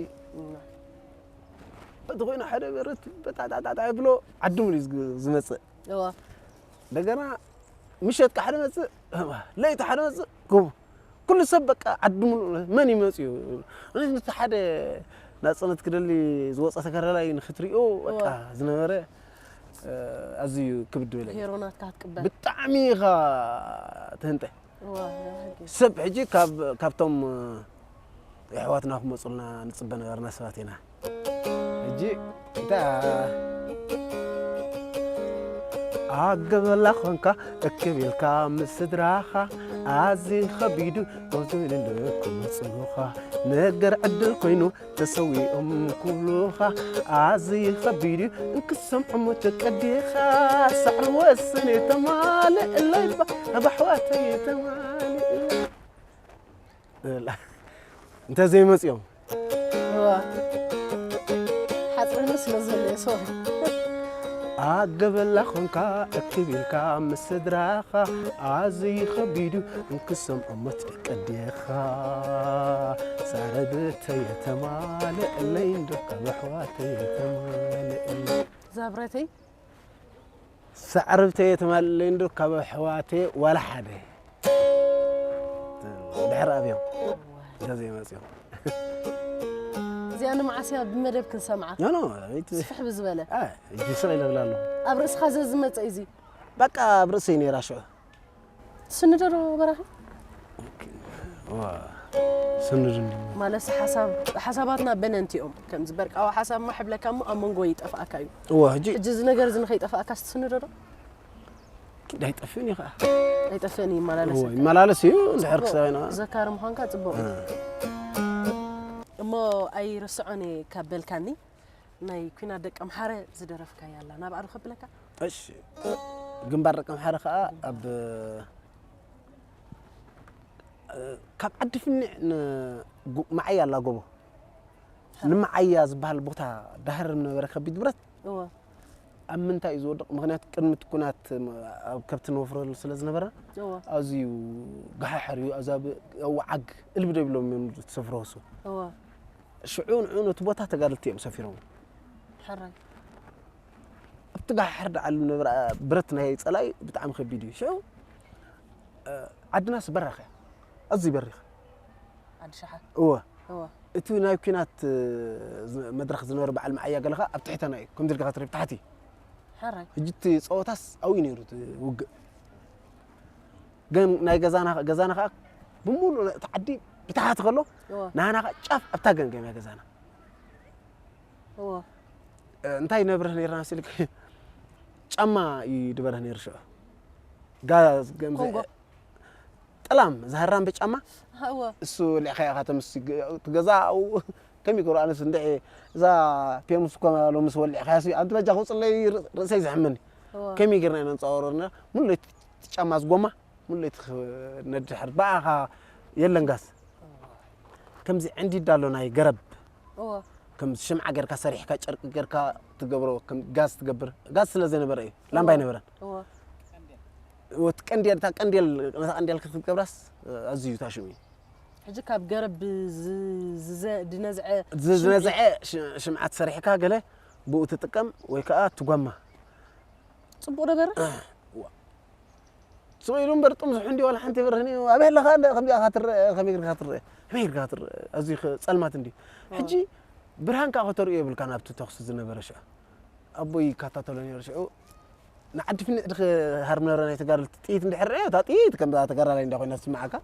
እቲ ኮይኑ ሓደ በረት በጣጣጣጣ ብሎ ዓዲ ሙሉ እዩ ዝመፅእ እዋ እንደገና ምሸት ከዓ ሓደ መፅእ ለይቲ ሓደ መፅእ ክቡ ኩሉ ሰብ በቃ ዓዲ ሙሉ መን ይመፅኡ እኔ ምስ ሓደ ናፅነት ክደሊ ዝወፀ ተጋዳላይ ንክትሪኦ በቃ ዝነበረ ኣዝዩ ክብድ በለ ሄሮናትካ ክትቅበል ብጣዕሚ ኢኻ ትህንጠ ሰብ ሕጂ ካብቶም የሕዋትና ክመፁልና ንፅበ ነበርና ሰባት ኢና። ሕጂ እንታይ ኣገበላ ኾንካ እክብ ኢልካ ምስ ስድራኻ ኣዝዩ ኸቢዱ ኦዝልልኩ መፅሉኻ ነገር ዕድል ኮይኑ ተሰዊኦም ኩሉኻ ኣዝዩ ኸቢዱ እንክሰምዖ ሞት ቀዲኻ ሳዕሪ ወስን የተማልእለይ ባሕዋተይ የተማልእለይ። እንተ ዘይመጽኦም ሓፅርኒ ስለ ዘሎ ሶሪ ኣገበላ ኾንካ እክብ ኢልካ ምስ ስድራኻ ኣዝዩ ኸቢዱ እንክሰምዖ ሞት ደቂ ኣዴኻ ሳረብተየ ተማልእለይ እንዶ ካብ ኣሕዋተየ ተማልእለይ ዛብረተይ ሳዕርብተየ ተማልእለይ እንዶ ካብ ኣሕዋተየ ዋላ ሓደ ድሕር ኣብዮም እንተ ዘይመፅኦም እዚኣ ንመዓስያ ብመደብ ክንሰምዓ ኖ ኖ ስፍሕ ብዝበለ እጅ ስቕ ኢለ ብላ ኣለኹ ኣብ ርእስኻ ዘዝመፀ እዩ እዚ በቃ ኣብ ርእሰይ ነይራ ሽዑ ስንዶ ዶ በራኺ ስንድኒ ማለት ሓሳብ ሓሳባትና በነንቲ እዮም ከምዚ በርቃዊ ሓሳብ ማ ሕብለካ እሞ ኣብ መንጎ ይጠፍኣካ እዩ እወ ሕጂ ሕጂ እዚ ነገር እዚ ንኸይጠፍኣካ ስትስንዶ ዶ ዳይጠፍእን እዩ ከዓ ኣይጠፍእን ይመላለስ እወ ይመላለስ እዩ እንድሕር ክሰበና ዘካሪ ምዃንካ ፅቡቅ እዩ እሞ ኣይርስዖን እየ ካብ በልካኒ ናይ ኩናት ደቂ ኣምሓረ ዝደረፍካያ ኣላ ናብኣ ዶ ከብለካ እሺ ግንባር ደቂ ኣምሓረ ከዓ ኣብ ካብ ዓዲ ፍኒዕ ንመዓያ ኣላ ጎቦ ንመዓያ ዝበሃል ቦታ ዳህር ነበረ ከቢድ ብረት እወ ኣብ ምንታይ እዩ ዝወድቕ ምክንያቱ ቅድሚ እቲ ኩናት ኣብ ከብቲ ንወፍረሉ ስለ ዝነበረ እወ ኣዝዩ ጋሓሕር እዩ ኣዛ ወዓግ እልቢ ደብሎም እዮም ዝሰፍረወሱ እወ ሽዑ ንዑ ነቲ ቦታ ተጋደልቲ እዮም ሰፊሮም ሕራይ ኣብቲ ጋሓሕር ደዓሉ ነበረ ብረት ናይ ፀላይ ብጣዕሚ ከቢድ እዩ ሽዑ ዓድናስ በራኸ ኣዝዩ በሪኸ ዓዲ ሸሓ እወ እወ እቲ ናይ ኩናት መድረክ ዝነበረ በዓል መዓያ ገለኻ ኣብ ትሕተና እዩ ከምዚ ኢልካ ክትርኢ ብታሕቲ ሕራይ ሕጂ እቲ ፀወታስ ኣብኡ ነይሩ እቲ ውግእ ግን ናይ ገዛና ገዛና ከዓ ብምሉእ እቲ ዓዲ ብታሕቲ ከሎ እወ ናና ከዓ ጫፍ ኣብታ ገምገም እያ ገዛና እወ እንታይ ነብርህ ነርና ስልክ ጫማ እዩ ድበረህ ነይሩ ሽዑ ጋዝ ገምዘ ኮንጎ ጠላም ዝሃራምበ ጫማ እወ እሱ ወሊዕካ ኢኻ ተምስ ትገዛ ኣብኡ ከመይ ገሩ ኣነስ እንድዒ እዛ ፔርሙስ እኮ ሎምስ ወሊዕካ ሲ ኣንቲ በጃ ክውፅለይ ርእሰይ ዝሕመኒ እወ ከመይ ጌርና ኢና ንፃወሮ ና ሙሉ ለይቲ ጫማ ዝጎማ ሙሉ ለይቲ ነድሕር ብኣኻ የለን ጋዝ ከምዚ ዕንዲዳ ኣሎ ናይ ገረብ እወ ከም ሽምዓ ጌርካ ሰሪሕካ ጨርቂ ጌርካ ትገብሮ ከም ጋዝ ትገብር ጋዝ ስለ ዘይነበረ እዩ ላምባ ኣይነበረን እወ ወት ቀንዴል እታ ቀንዴል ነታ ቀንዴል ክትገብራስ ኣዝዩ ታሽሙ እዩ ሕጂ ካብ ገረብ ዝ- ዝዘ- ድነዝዐ ዝነዝዐ ሽ- ሽምዓት ሰሪሕካ ገለ ብኡ ትጥቀም ወይ ከዓ ትጓማ ፅቡቅ ነበረ ስቕ ኢሉ እምበር ጥምዝሑ እንዲ ዋላ ሓንቲ የብርህን እዩ ኣበይ ኣለኻ እንደ ከምዚኣ ካትረአ ከመይ ጌርካ ትረአ ከመይ ጌርካ ትረአ ኣዝዩ ኸ- ጸልማት እንዲ ሕጂ ብርሃን ከዓ ከተርእዮ የብልካ ናብቲ ተኽሲ ዝነበረ ሽዑ ኣቦይ ይከታተሎ ነይሩ ሽዑ ንዓዲ ፍንዕ ድኸ ሃርም ነበረ ናይ ተጋደልቲ ጥይት እንድሕር ርአ እታ ጥይት ከም ተጋዳላይ እንዳ ኮይና ትስምዓካ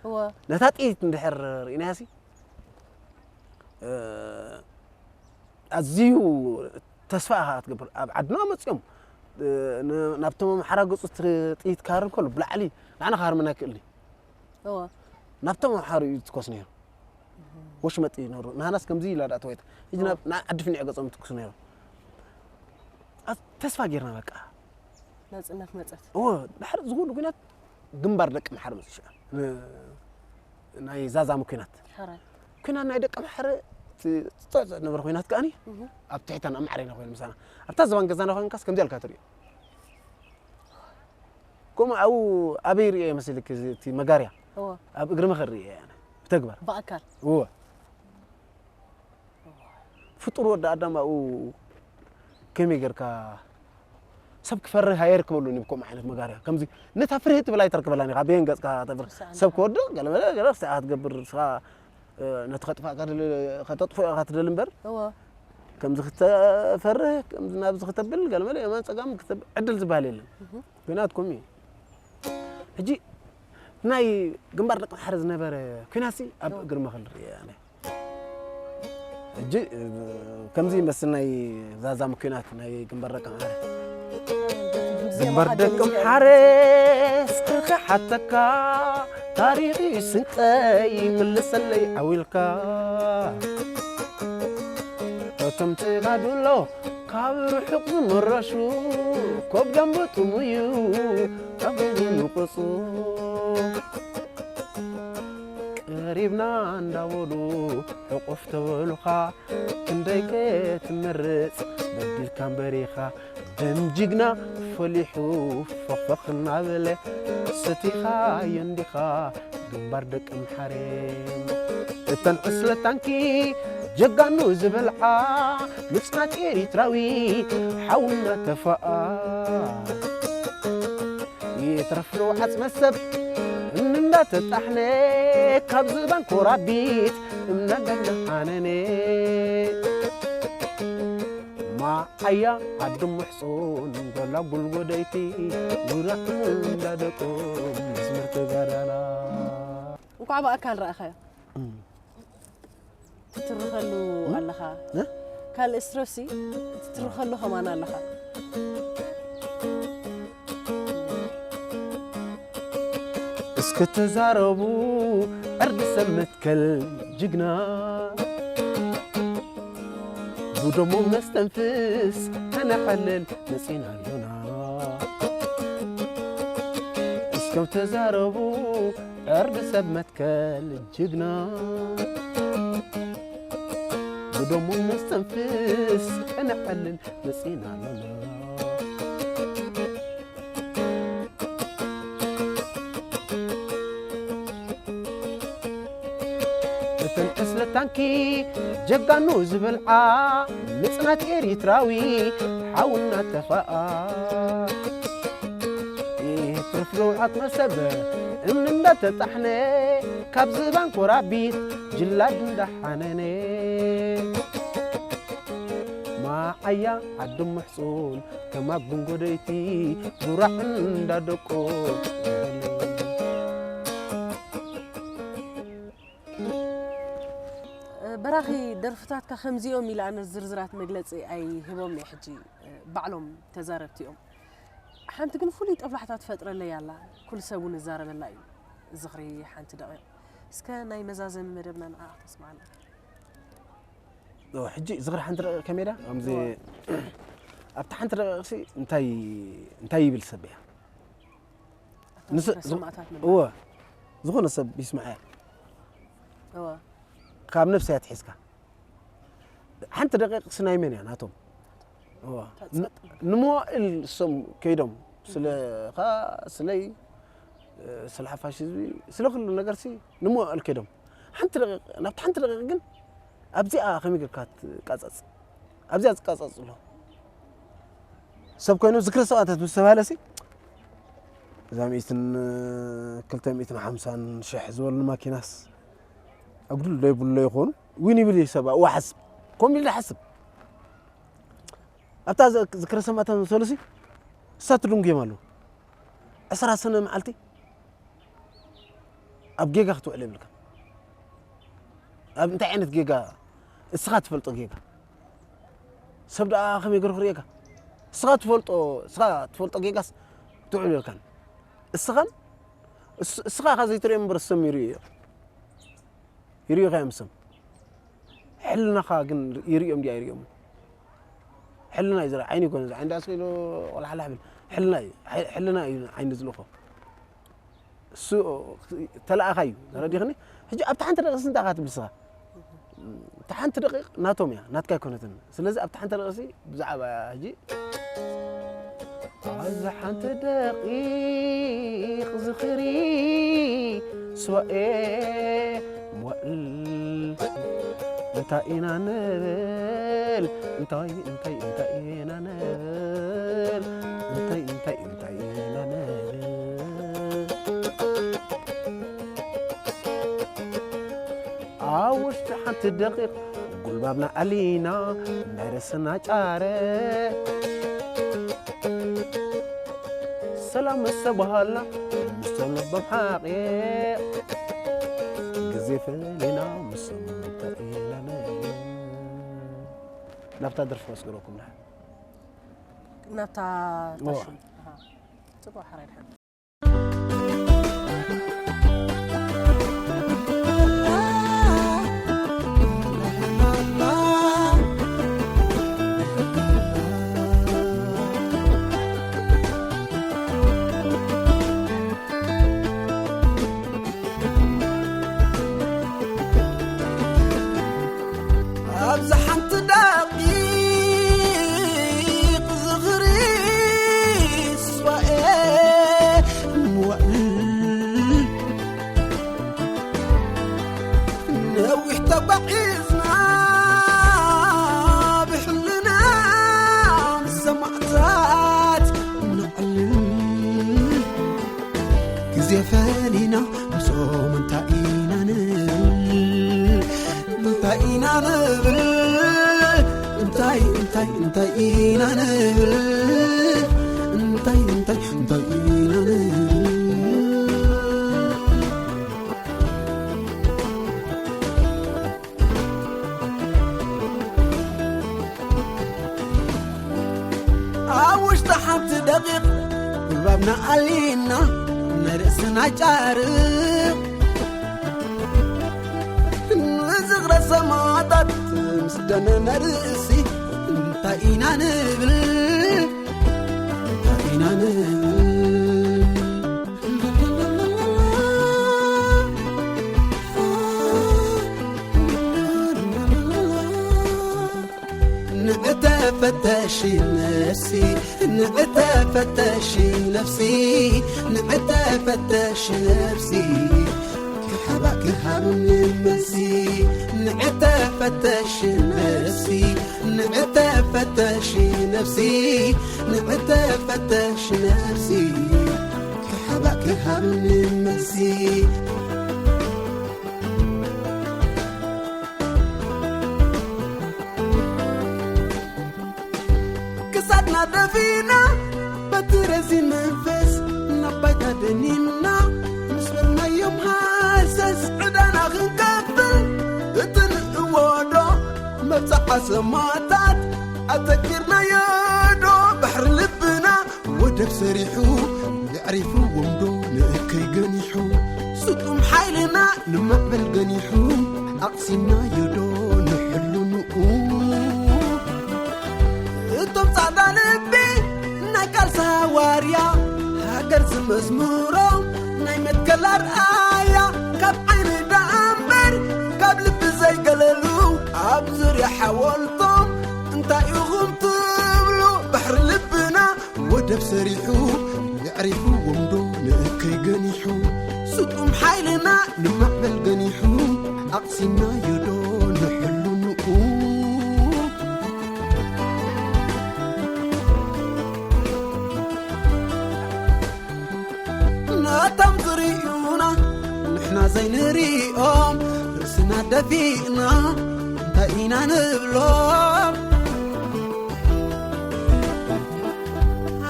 እወ ነታ ጥይት እንድሕር ርኢናያሲ ኣዝዩ ተስፋ ኢኻ ትገብር ኣብ ዓድና መፅኦም ናብቶም ኣምሓራ ገፁ ጥይት ክሃርም ከሎ ብላዕሊ ንዓና ክሃርመና ይክእል እዩ እወ ናብቶም ኣምሓሩ እዩ ዝትኮስ ነይሩ ወሽመጥ እዩ ነሩ ንሃናስ ከምዚ ኢላ ዳኣ ተወይታ ሕጂ ናብ ዓዲ ፍንዕ ገፆም ትኩስ ነይሩ ተስፋ ጌርና በቃ ናፅነት መፀት እወ ድሕሪ ዝኩሉ ኩናት ግንባር ደቂ ኣምሓረ መፅኡ ሽዑ ናይ ዛዛሚ ኩናት ሕራይ ኩናት ናይ ደቂ ኣምሓረ ፅዕፅዕ ነበረ ኩናት ከኣኒ ኣብ ትሕተና ኣብ ማዕረ ኢና ኮይኑ ምሳና ኣብታ ዝባን ገዛና ኮይንካስ ከምዚ ኣልካ ትሪኦ ከምኡ ኣብኡ ኣበይ ርእዮ መሲልክ እቲ መጋርያ እወ ኣብ እግሪ መኸር ርእዮ እየ ኣነ ብተግባር ብኣካል እወ ፍጡር ወዲ ኣዳም ኣብኡ ከመይ ጌርካ ሰብ ክፈርህ ኣየርክበሉን እዩ ከምኡ ዓይነት መጋርያ ከምዚ ነታ ፍርህ ትብል ኣይተርክበላን ኢኻ ብየን ገፅካ ተፍር ሰብ ክወድቕ ገለመለ ገለ ክሳዕ ክትገብር ንስኻ ነቲ ከጥፋእካ ከተጥፍኦ ኢኻ ትደሊ እምበር እወ ከምዚ ክተፈርህ ከምዚ ናብዚ ክተብል ገለመለ የማን ፀጋም ዕድል ዝበሃል የለን ኩናት ከምኡ እዩ ሕጂ ናይ ግንባር ደቂ ሓረ ዝነበረ ኩናትሲ ኣብ እግሪ መኸል ርእ ኣነ ሕጂ ከምዚ ይመስል ናይ ዛዛም ኲናት ናይ ግንባር ደቂ ኣምሓረ። ግንባር ደቂ ኣምሓረ እስኪ ክሓተካ፣ ታሪኽ እዩ ስንቀይ ምልሰለይ ዓው ኢልካ። እቶም ተጋድሎ ካብ ርሑቕ ዝምረሹ፣ ኮብ ደንበ ጥሙዩ ኣብ ንቕጹ። ቀሪብና እንዳበሉ ሕቑፍ ተበሉኻ፣ ክንደይ ክትመርጽ በዲልካ እምበር ኢኻ። ደም ጅግና ፈሊሑ ፈኽፈኽ እናበለ፣ ሰቲኻዮ እንዲኻ ግንባር ደቂ ኣምሓረ። እተን ዕስለ ታንኪ ጀጋኑ ዝበልዓ፣ ምጽናት ኤሪትራዊ ሓውና ተፋኣ። ይትረፍ ዶ ዓጽመ ሰብ እምኒ እንዳተጣሕነ፣ ካብ ዝባን ኮራቢት እምኒ እንዳሓነነ። ማዓያ ዓዲ ምሕጹን ጎላጉል ጎደይቲ፣ ዙርያ እንዳደቁ መስመር ተጋዳላ። እንኳዕ ብኣካል ረኣኻዮ። እም። ትትርኸሉ እ? ኣለኻ። እ? ካልእ ስትረሲ ትትርኸሉ ከማን ኣለኻ። እስኪ ተዛረቡ ዕርዲ ሰብ መትከል ጅግና፣ ብደሞም ነስተንፍስ ከነሐልል መጺና ኣሎና። እስከ ተዛረቡ ዕርዲ ሰብ መትከል ጅግና፣ ብደሞም ነስተንፍስ ከነሐልል መጺና ኣሎና። እተን ዕስለ ታንኪ ጀጋኑ ዝበልዓ፣ ምጽናት ኤሪትራዊ ሓውና ተፋኣ። ይትርፍ ዶ ዓጽመ ሰብ እምኒ እንዳተጣሕነ፣ ካብ ዝባን ኮራቢት ጅላድ እንዳሓነነ። ማዓያ ዓዲ ምሕጹን ከማጉን ጎደይቲ፣ ዙራዕ እንዳደቆ። በራኺ፣ ደርፍታትካ ከምዚኦም ኢለ ኣነ ዝርዝራት መግለጺ ኣይህቦም እየ። ሕጂ ባዕሎም ተዛረብቲ እዮም። ሓንቲ ግን ፍሉይ ጠብላሕታ ትፈጥረለይ ኣላ፣ ኩሉ ሰብ እውን ይዛረበላ እዩ። ዝኽሪ ሓንቲ ደቂቕ። እስከ ናይ መዛዘሚ መደብና ንዓኣ ክተስምዓና። ኦ፣ ሕጂ ዝኽሪ ሓንቲ ደቂቕ ከመይ ድያ? ከምዚ እወ። ኣብታ ሓንቲ ደቂቕሲ እንታይ፣ እንታይ ይብል ሰብ እያ? ኣታ ንስ-፣ ዝኽሪ ዝ-፣ ሰማእታት ምንባር። እወ። ዝኾነ ሰብ ይስምዓ እያ። እወ። ካብ ነፍሲ እያ ትሒዝካ። ሓንቲ ደቂቕ ስናይ መን እያ ናቶም? እዋ። እታ ን-፣ ጸጥ። ንመዋእል እሶም ከይዶም ስለ ኻ-፣ ስለይ፣ ስለ ሓፋሽ ህዝቢ፣ ስለ ኩሉ ነገርሲ ንመዋእል ከይዶም። ሓንቲ ደቂቕ፣ ናብቲ ሓንቲ ደቂቕ ግን ኣብዚኣ ከመይ ጌርካ ትቃጸጽ? ኣብዚኣ ዝቃጸጽ ኣሎ። ሰብ ኮይኑ ዝክሪ ሰማእታት ምስ ተባህለሲ፣ እዛ ሚእትን ክልተ ሚእትን ሓምሳን ሽሕ ዝበሉ ማኪናስ ኣጉድል ዶ ይብሉ ይኾኑ? ዊን ይብል እዩ ሰብ ኣብኡ ሓስብ። ከምኡ ኢሉ ሓስብ። ኣብታ ዝ-፣ ዝክረ ሰማእታት መሰሉሲ እሳ ትድንጉዮም ኣለዉ። ዕስራ ሰነ መዓልቲ ኣብ ጌጋ ክትውዕል የብልካ። ኣብ እንታይ ዓይነት ጌጋ? እስኻ ትፈልጦ ጌጋ። ሰብ ደኣ ከመይ ገይሩ ክርእየካ? እስኻ ትፈልጦ፣ እስኻ ትፈልጦ ጌጋስ ትውዕል የብልካን። እስኻን፣ እስ-፣ እስኻ ኢኻ ዘይትርእዮም እምበር እሶም ይርእዩ እዮም። ይርእዩኻ እዮም እሶም። ሕልናኻ ግን ይርእዮም ድዩ ኣይርእዮምን? ሕልና እዩ ዝርኢ፣ ዓይኒ ይኮነ፣ ዓይኒ ደኣ ስኢሉ ቆልሓላሕ ብል። ሕልና እዩ፣ ሕይ-፣ ሕልና እዩ ዓይኒ ዝልእኾ። እሱ ተላኣኻ እዩ፣ ተረዲኽኒ? ሕጂ ኣብታ ሓንቲ ደቂቕሲ እንታይ ኢኻ ትብል ንስኻ? እታ ሓንቲ ደቂቕ ናቶም እያ፣ ናትካ ኣይኮነትን። ስለዚ ኣብታ ሓንቲ ደቂቕሲ ብዛዕባ ሕጂ ኣዛ ሓንቲ ደቂቕ ዝኽሪ ስዋኤ መዋእል እንታይ ኢና ንብል? እንታይ፣ እንታይ፣ እንታይ ኢና ንብል? እንታይ፣ እንታይ፣ እንታይ ኢና ንብል? ኣብ ውሽጢ ሓንቲ ደቂቕ ጉልባብና ኣሊና ናይ ረስና ጫረ። ሰላም ምስ ተባሃልና ምስቶም ልቦም ሓቒቕ ግዜ ፈሊና ምስቶም እንታይ ኢልና ንብል? ናብታ ደርፊ ከስግረኩም ንሓ ናብታ ዋ። ታሹ ኣሃ። ጽቡቅ ሓራይ ድሓን ኣብዚ ሓንቲ ደቂቕ ዝኽሪ ስዋኤ ምዋእል ነዊሕ ተጓዒዝና ብሕልና ምስ ሰማዕታት ንዕልል ግዜ ፈሊና ምስኦም እንታይ ኢና ንብል እንታይ ኢና ንብል እንታይ እንታይ እንታይ ኢና ንብል እንታይ እንታይ እንታይ ኢና ንብል ኣብ ውሽጢ ሓንቲ ደቂቕ ጉልባብና ኣሊና ንርእስና ጫርቕ ንዝኽረ ሰማዕታት ምስ ደነ ነርእሲ እንታይ ኢና ንብል እንታይ ኢና ንብል ንዕተ ፈተሺ ነፍሲ ንዕተ ፈተሺ ነፍሲ ንዕተ ፈተሺ ነፍሲ ክሓባ ክሃብኒ መልሲ ንዕተ ፈተሺ ነፍሲ ንዕተ ፈተሺ ነፍሲ ንዕተ ፈተሺ ነፍሲ ክሓባ ክሃብኒ መልሲ ክሳድና ደፊና በቲ ረዚን መንፈስ ናብ ባይታ ደኒና ምስ በልናዮም ሃሰስ ዕዳና ክንከፍል እቲ ንእወዶ መብፅዓ ሰማዕታት ኣተኪርናዮ ዶ ባሕሪ ልብና ወደብ ሰሪሑ የዕሪፍዎም ዶ ንእከይ ገኒሑ ስጡም ሓይልና ንማዕበል ገኒሑ ኣቕሲናዮ ዶ ንሕሉ ንኡ እቶም ጻዕዳ ልቢ ናይ ቃልሲ ሃዋርያ ሃገር ዝመዝምሮም ናይ መትከል ኣርኣያ ካብ ዓይኒ ደኣ እምበር ካብ ልቢ ዘይገለሉ ኣብ ዙርያ ሓወልቶም እንታይ ኢኹም ትብሉ ባሕሪ ልብና ወደብ ሰሪሑ የዕሪፍዎም ዶ ንእከይ ገኒሑ ስጡም ሓይልና ንማዕበል ገኒሑ ኣቕሲናዮ ዶ ንሕሉ ንኡ ነቶም ዝርእዩና ንሕና ዘይንርእዮም ርእስና ደፊእና እንታይ ኢና ንብሎም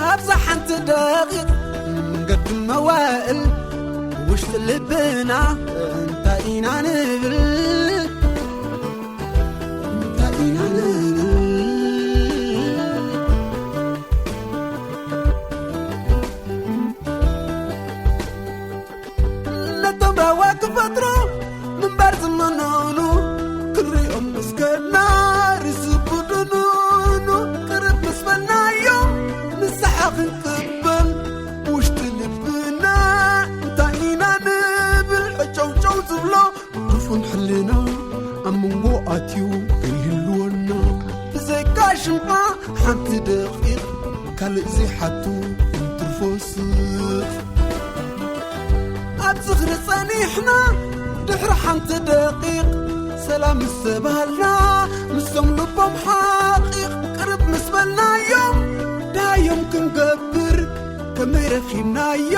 ኣብዛ ሓንቲ ደቂቕ መንገዲ መዋእል ውሽጢ ልብና እንታይ ኢና ንብል እንታይ ኢና ንብል ነቶም ራዋ ክፈጥሩ ምንባር ዝመነኑ ክሪኦም ምስከና ርዝቡ ድኑኑ ቅርብ ምስ በልናዮ ንስሓ ክንቅበል ውሽጢ ልብና እንታይ ኢና ንብል ዕጨውጨው ዝብሎ ድፉን ሕልና ኣብ መንጎ ኣትዩ ከይህልወና ብዘይካ ሽምዓ ሓንቲ ደቂቕ ካልእ ዘይሓቱ እንትርፎ ስቕ ኣብ ዝኽሪ ጸኒሕና ድሕሪ ሓንቲ ደቂቕ ሰላም ምስ ተባህልና ምስቶም ልቦም ሓቒቕ ቅርብ ምስ በልናዮም ዳዮም ክንገብር ከመይ ረኺብናዮ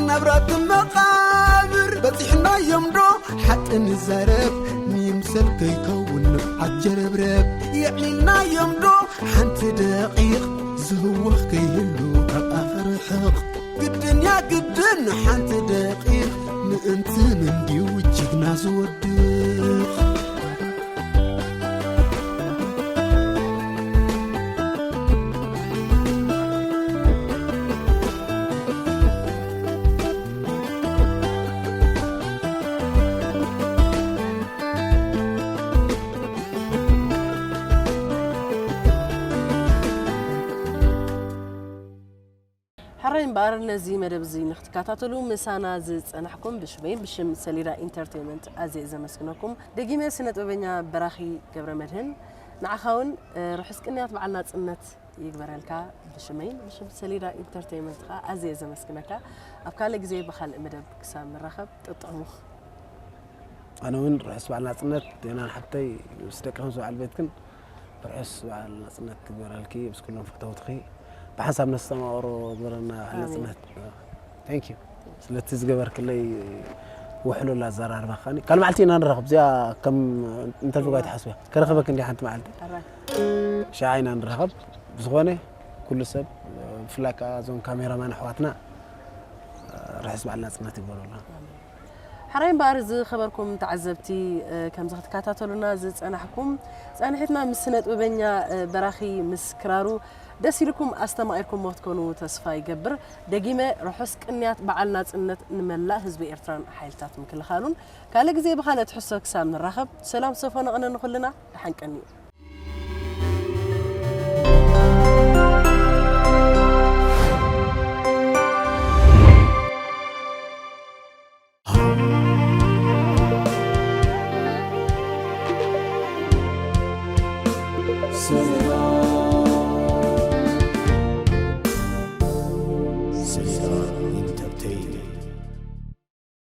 ናብራ መቓብር በጺሕናዮም ዶ ሓቂ ንዛረብ ንይምሰል ከይከውን ንብዓት ጀረብረብ የዕሊልናዮም ዶ ሓንቲ ደቂቕ ዝህወኽ ከይህሉ ካብ ኣፍ ርሕቕ ግድን ያ ግድን ሓንቲ ደቂቕ ምእንቲ ምንድዩ ጅግና ዝወድቕ እምበኣር ነዚ መደብ እዚ ንክትከታተሉ ምሳና ዝጸናሕኩም ብሽመይን ብሽም ሰሊዳ ኢንተርቴይመንት ኣዝየ ዘመስግነኩም። ደጊመ ስነ ጥበበኛ በራኺ ገብረ መድህን፣ ንዓኻ እውን ርሑስ ቅንያት በዓል ናጽነት ይግበረልካ። ብሽመይን ብሽም ሰሊዳ ኢንተርቴይመንት ከኣ ኣዝየ ዘመስግነካ። ኣብ ካልእ ግዜ ብኻልእ መደብ ክሳብ ንራኸብ ጥጥዕሙኽ። ኣነ እውን ርሑስ በዓል ናጽነት ዜናን ሓብተይ ምስ ደቅኽን ምስ በዓል ቤትክን ርሑስ በዓል ናጽነት ትግበረልኪ ምስ ኩሎም ፈተውትኺ ብሓንሳብ ነስተማቕሮ ግበረና በዓል ናጽነት። Thank you ስለቲ ዝገበርክለይ ውሕሉል ኣዘራርባ ከኒ ካልእ መዓልቲ ኢና ንራኸብ። እዚኣ ከም ኢንተርቪው ኣይትሓስብያ። ከረኽበክ እንዲ ሓንቲ መዓልቲ ሻዓ ኢና ንራኸብ። ብዝኾነ ኩሉ ሰብ ብፍላይ ከዓ እዞም ካሜራማን ኣሕዋትና ርሑስ በዓል ናጽነት ይግበረልና። ሕራይ እምበኣር ዝኸበርኩም ተዓዘብቲ፣ ከምዚ ክትከታተሉና ዝጸናሕኩም፣ ጸንሒትና ምስ ስነ ጥበበኛ በራኺ ምስ ክራሩ ደስ ኢልኩም ኣስተማቒርኩሞ ክትኮኑ ተስፋ ይገብር። ደጊመ ርሑስ ቅንያት በዓል ናጽነት ንመላእ ህዝቢ ኤርትራን ሓይልታት ምክልኻሉን። ካልእ ግዜ ብኻልእ ትሕዝቶ ክሳብ ንራኸብ፣ ሰላም ሰፈኖ ቅነ ንኹልና፣ ደሓን ቀንዩ። Sega Entertainment.